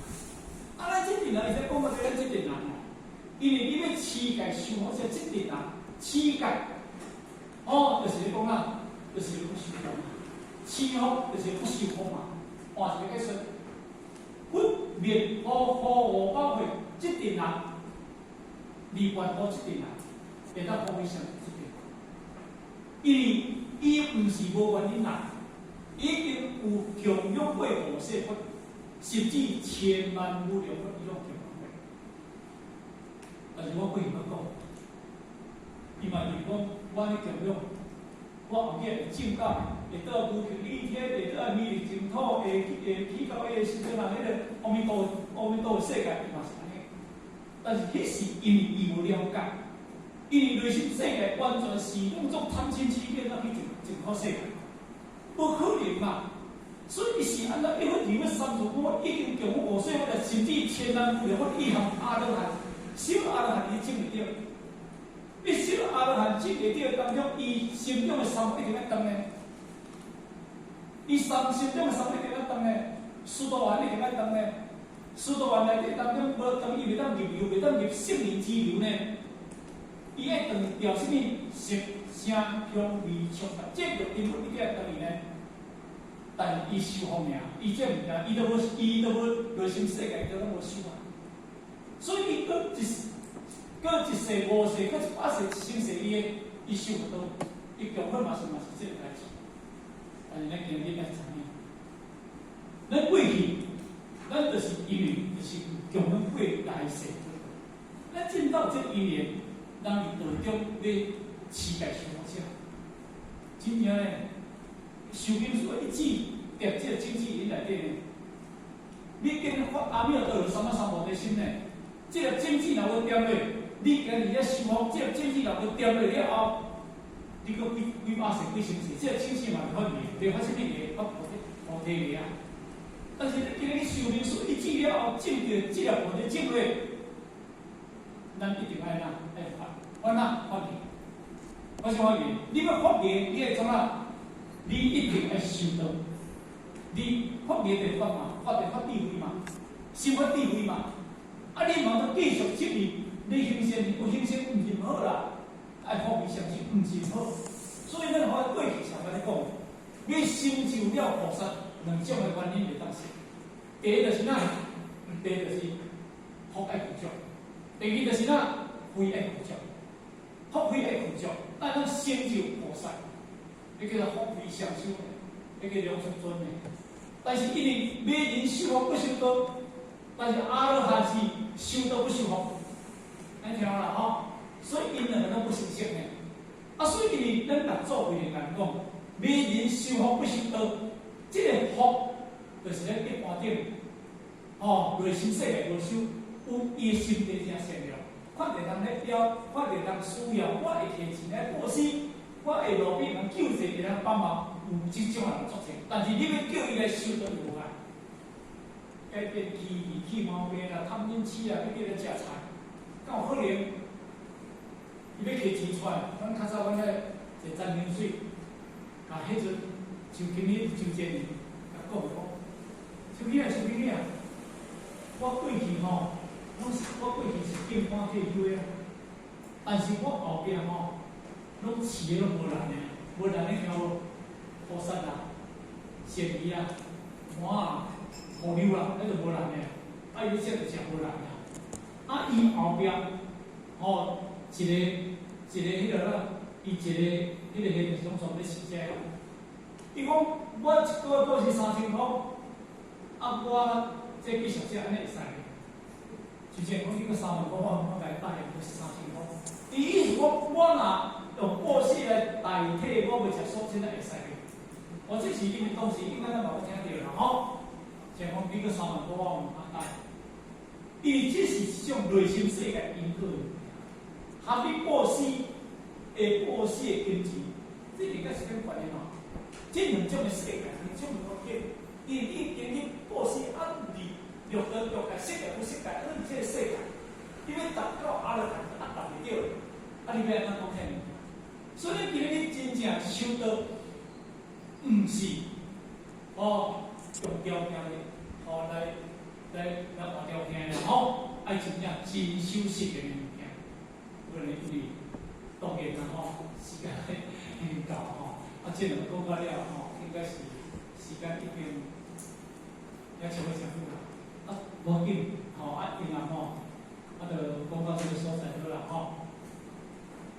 啊，咱這陣人伊在講到這咱這陣人啊，因為你欲持戒修福，這這陣人持戒，哦，就是咧講啊，就是咧講修福嘛，持福就是講修福嘛，換一個解釋，佛滅苦苦無寶會，這陣人，離願苦這陣人，會當發揮啥物這陣？因為伊毋是無原因啊，已經有供養過五世佛。甚至千萬無量佛伊攏供養過，但是我過去捌講，伊嘛是講，我咧供養，我後日會證到，會到無窮理天，會到彌勒淨土，會會去到彼個時陣啊，彼個阿彌陀阿彌陀世界，伊嘛是按呢。但是彼是因為伊無了解，因為內心世界完全是攏總貪嗔痴變啊去淨淨土世界，無可能嘛。所以伊是按怎一佛二佛三四五佛已經供養五世佛，甚至千萬無量佛以含阿羅漢，小阿羅漢伊證會著。伊小阿羅漢證會著當中，伊心中的三一定愛斷呢。伊三心中的三一定愛斷呢，須陀洹一定愛斷呢。須陀洹內底當中無斷，伊袂當入流，袂當入聖人之流呢。伊愛斷掉啥物？色聲香味觸法，這六根本一定愛斷伊呢。但是伊修福爾，伊這物件，伊都無，伊都無內心世界，伊都攏無修啊。所以伊閣一閣一世、五世、閣100世、1000世，伊的伊修毋到，伊強好嘛是嘛是這個代誌。但是咱今日愛知影，咱過去，咱就是因為就是供養過來世，咱進到這因緣，人佇道中咧持戒修福者，真正咧。受經書一指疊這個種子雲內底呢，你今日發阿彌陀佛三藐三菩提心呢？這個種子若無掂落，你今日咧修福，這個種子若無掂落了後，你閣幾幾百世幾千世，這個種子嘛會發芽，會發啥物芽？發菩提菩提芽啊！但是你今日去受經書一指了後，種著這個菩提種落，咱一定愛哪愛發，發哪發芽，發啥發芽？你欲發芽，你愛創啥？你一定愛修道，你發芽就發嘛，發就發智慧嘛，修發智慧嘛。啊，你嘛閣繼續執迷，你行善有行善毋是毋好啦，愛發揮相信毋是毋好。所以咱互過去常共你講，你成就了菩薩兩種的原因會當說。第一就是啥？第一就是福愛具足；第二就是啥？慧愛具足。福慧愛具足，咱當成就菩薩。彼叫做福慧雙修，彼叫龍樹尊的。但是因為迷人修福不修道，但是阿羅漢是修道不修福，你聽啦吼。所以𪜶兩個攏不相識呢。啊，所以因為咱六祖為來講，迷人修福不修道，這個福就是咱一般頂，吼內心世界無修，有伊的心地誠善良，看著人咧枵，看著人需要，我會提錢來布施。我會路邊人救濟，會人幫忙，有這種人足濟，但是你欲叫伊來修道就無愛，改變脾氣、起毛病啦、貪嗔痴啦，欲叫伊食菜，敢有可能？伊欲提錢出來，阮較早阮遐坐詹明水，共彼陣周經理周建理共講講，周經理周經理啊，我過去吼，攏是我過去是警官退休的，但是我後壁吼，攏飼的攏無人的，無人的聽無？菩薩啦、鱔魚啊、鰻啊、虎妞啊，彼就無人的，啊伊咧食就食無人的，啊伊後壁吼一个一個彼个啦，伊一個彼個彼個攏總咧飼這个。伊講我一個月報酬3000箍，啊我這繼續食按呢會使袂？就這講你閣3萬箍，我共伊答應閣是3000箍。伊意思講我若用布施來代替我欲食素，這會使袂？我這是因為當時應該咱嘛有聽著啦吼，就講你閣3萬箍，我毋通答應。伊這是一種內心世界因果的物件，含你布施的布施的金錢，這應該是啥物關係吼？這兩種的世界，兩種的觀點，因為你經歷布施，啊，佇六道六界、色界、無色界，啊，這個世界，你欲達到阿羅漢，啊，達袂著，啊，你欲按怎講遐物件？所以你今日真正修道，毋是哦用條件的，哦來來來換條件的吼，愛真正真修實的物件。我咧因為當然啦吼，時間已經到吼，啊，這兩個講到了吼，應該是時間已經也超過真久啦。啊，無要緊，吼啊，因啊吼，啊，就講到這個所在好啦吼。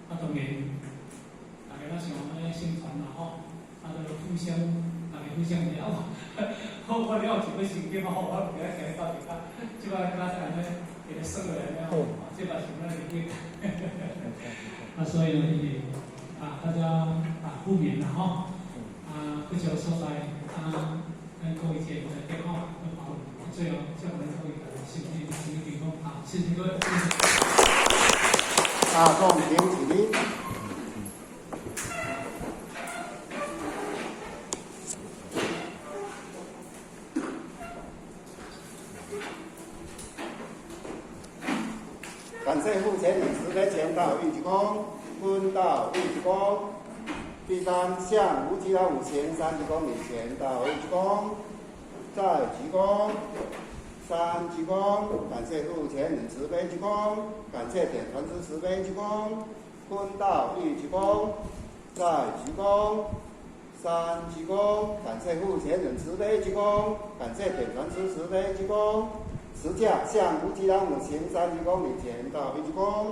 啊，當然，大家攏想按呢宣傳啦吼，啊，就互相，大家互相了。我我了就欲成經吼，我毋記得行到佇較，這擺較按呢，給他算落來了吼，這擺是咱的經。啊，所以呢，因為啊，大家啊互勉啦吼，啊，各個所在啊，咱各位這個健康，最後祝咱各位身體身體健康啊，謝謝各位。大眾請起立。感謝付錢人慈悲前道一鞠躬，坤道一鞠躬。第三向無極老五前三鞠躬，禮前道一鞠躬，再鞠躬，三鞠躬。感謝付錢人慈悲鞠躬，感謝點傳師慈悲鞠躬，坤道一鞠躬，再鞠躬，三鞠躬。感謝付錢人慈悲鞠躬，感謝點傳師慈悲鞠躬。持架向無極老母行三鞠躬，禮前道一鞠躬，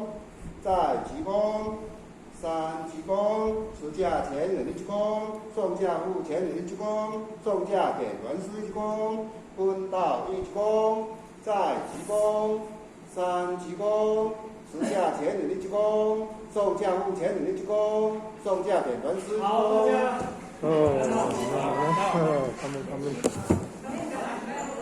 再鞠躬，三鞠躬。持架前人一鞠躬，眾架護前人一鞠躬，眾架點傳師一鞠躬，坤道一鞠躬，再鞠躬，三鞠躬。持架前人一鞠躬，眾架護前人一鞠躬，眾架點傳師一鞠躬。好，大家。哦。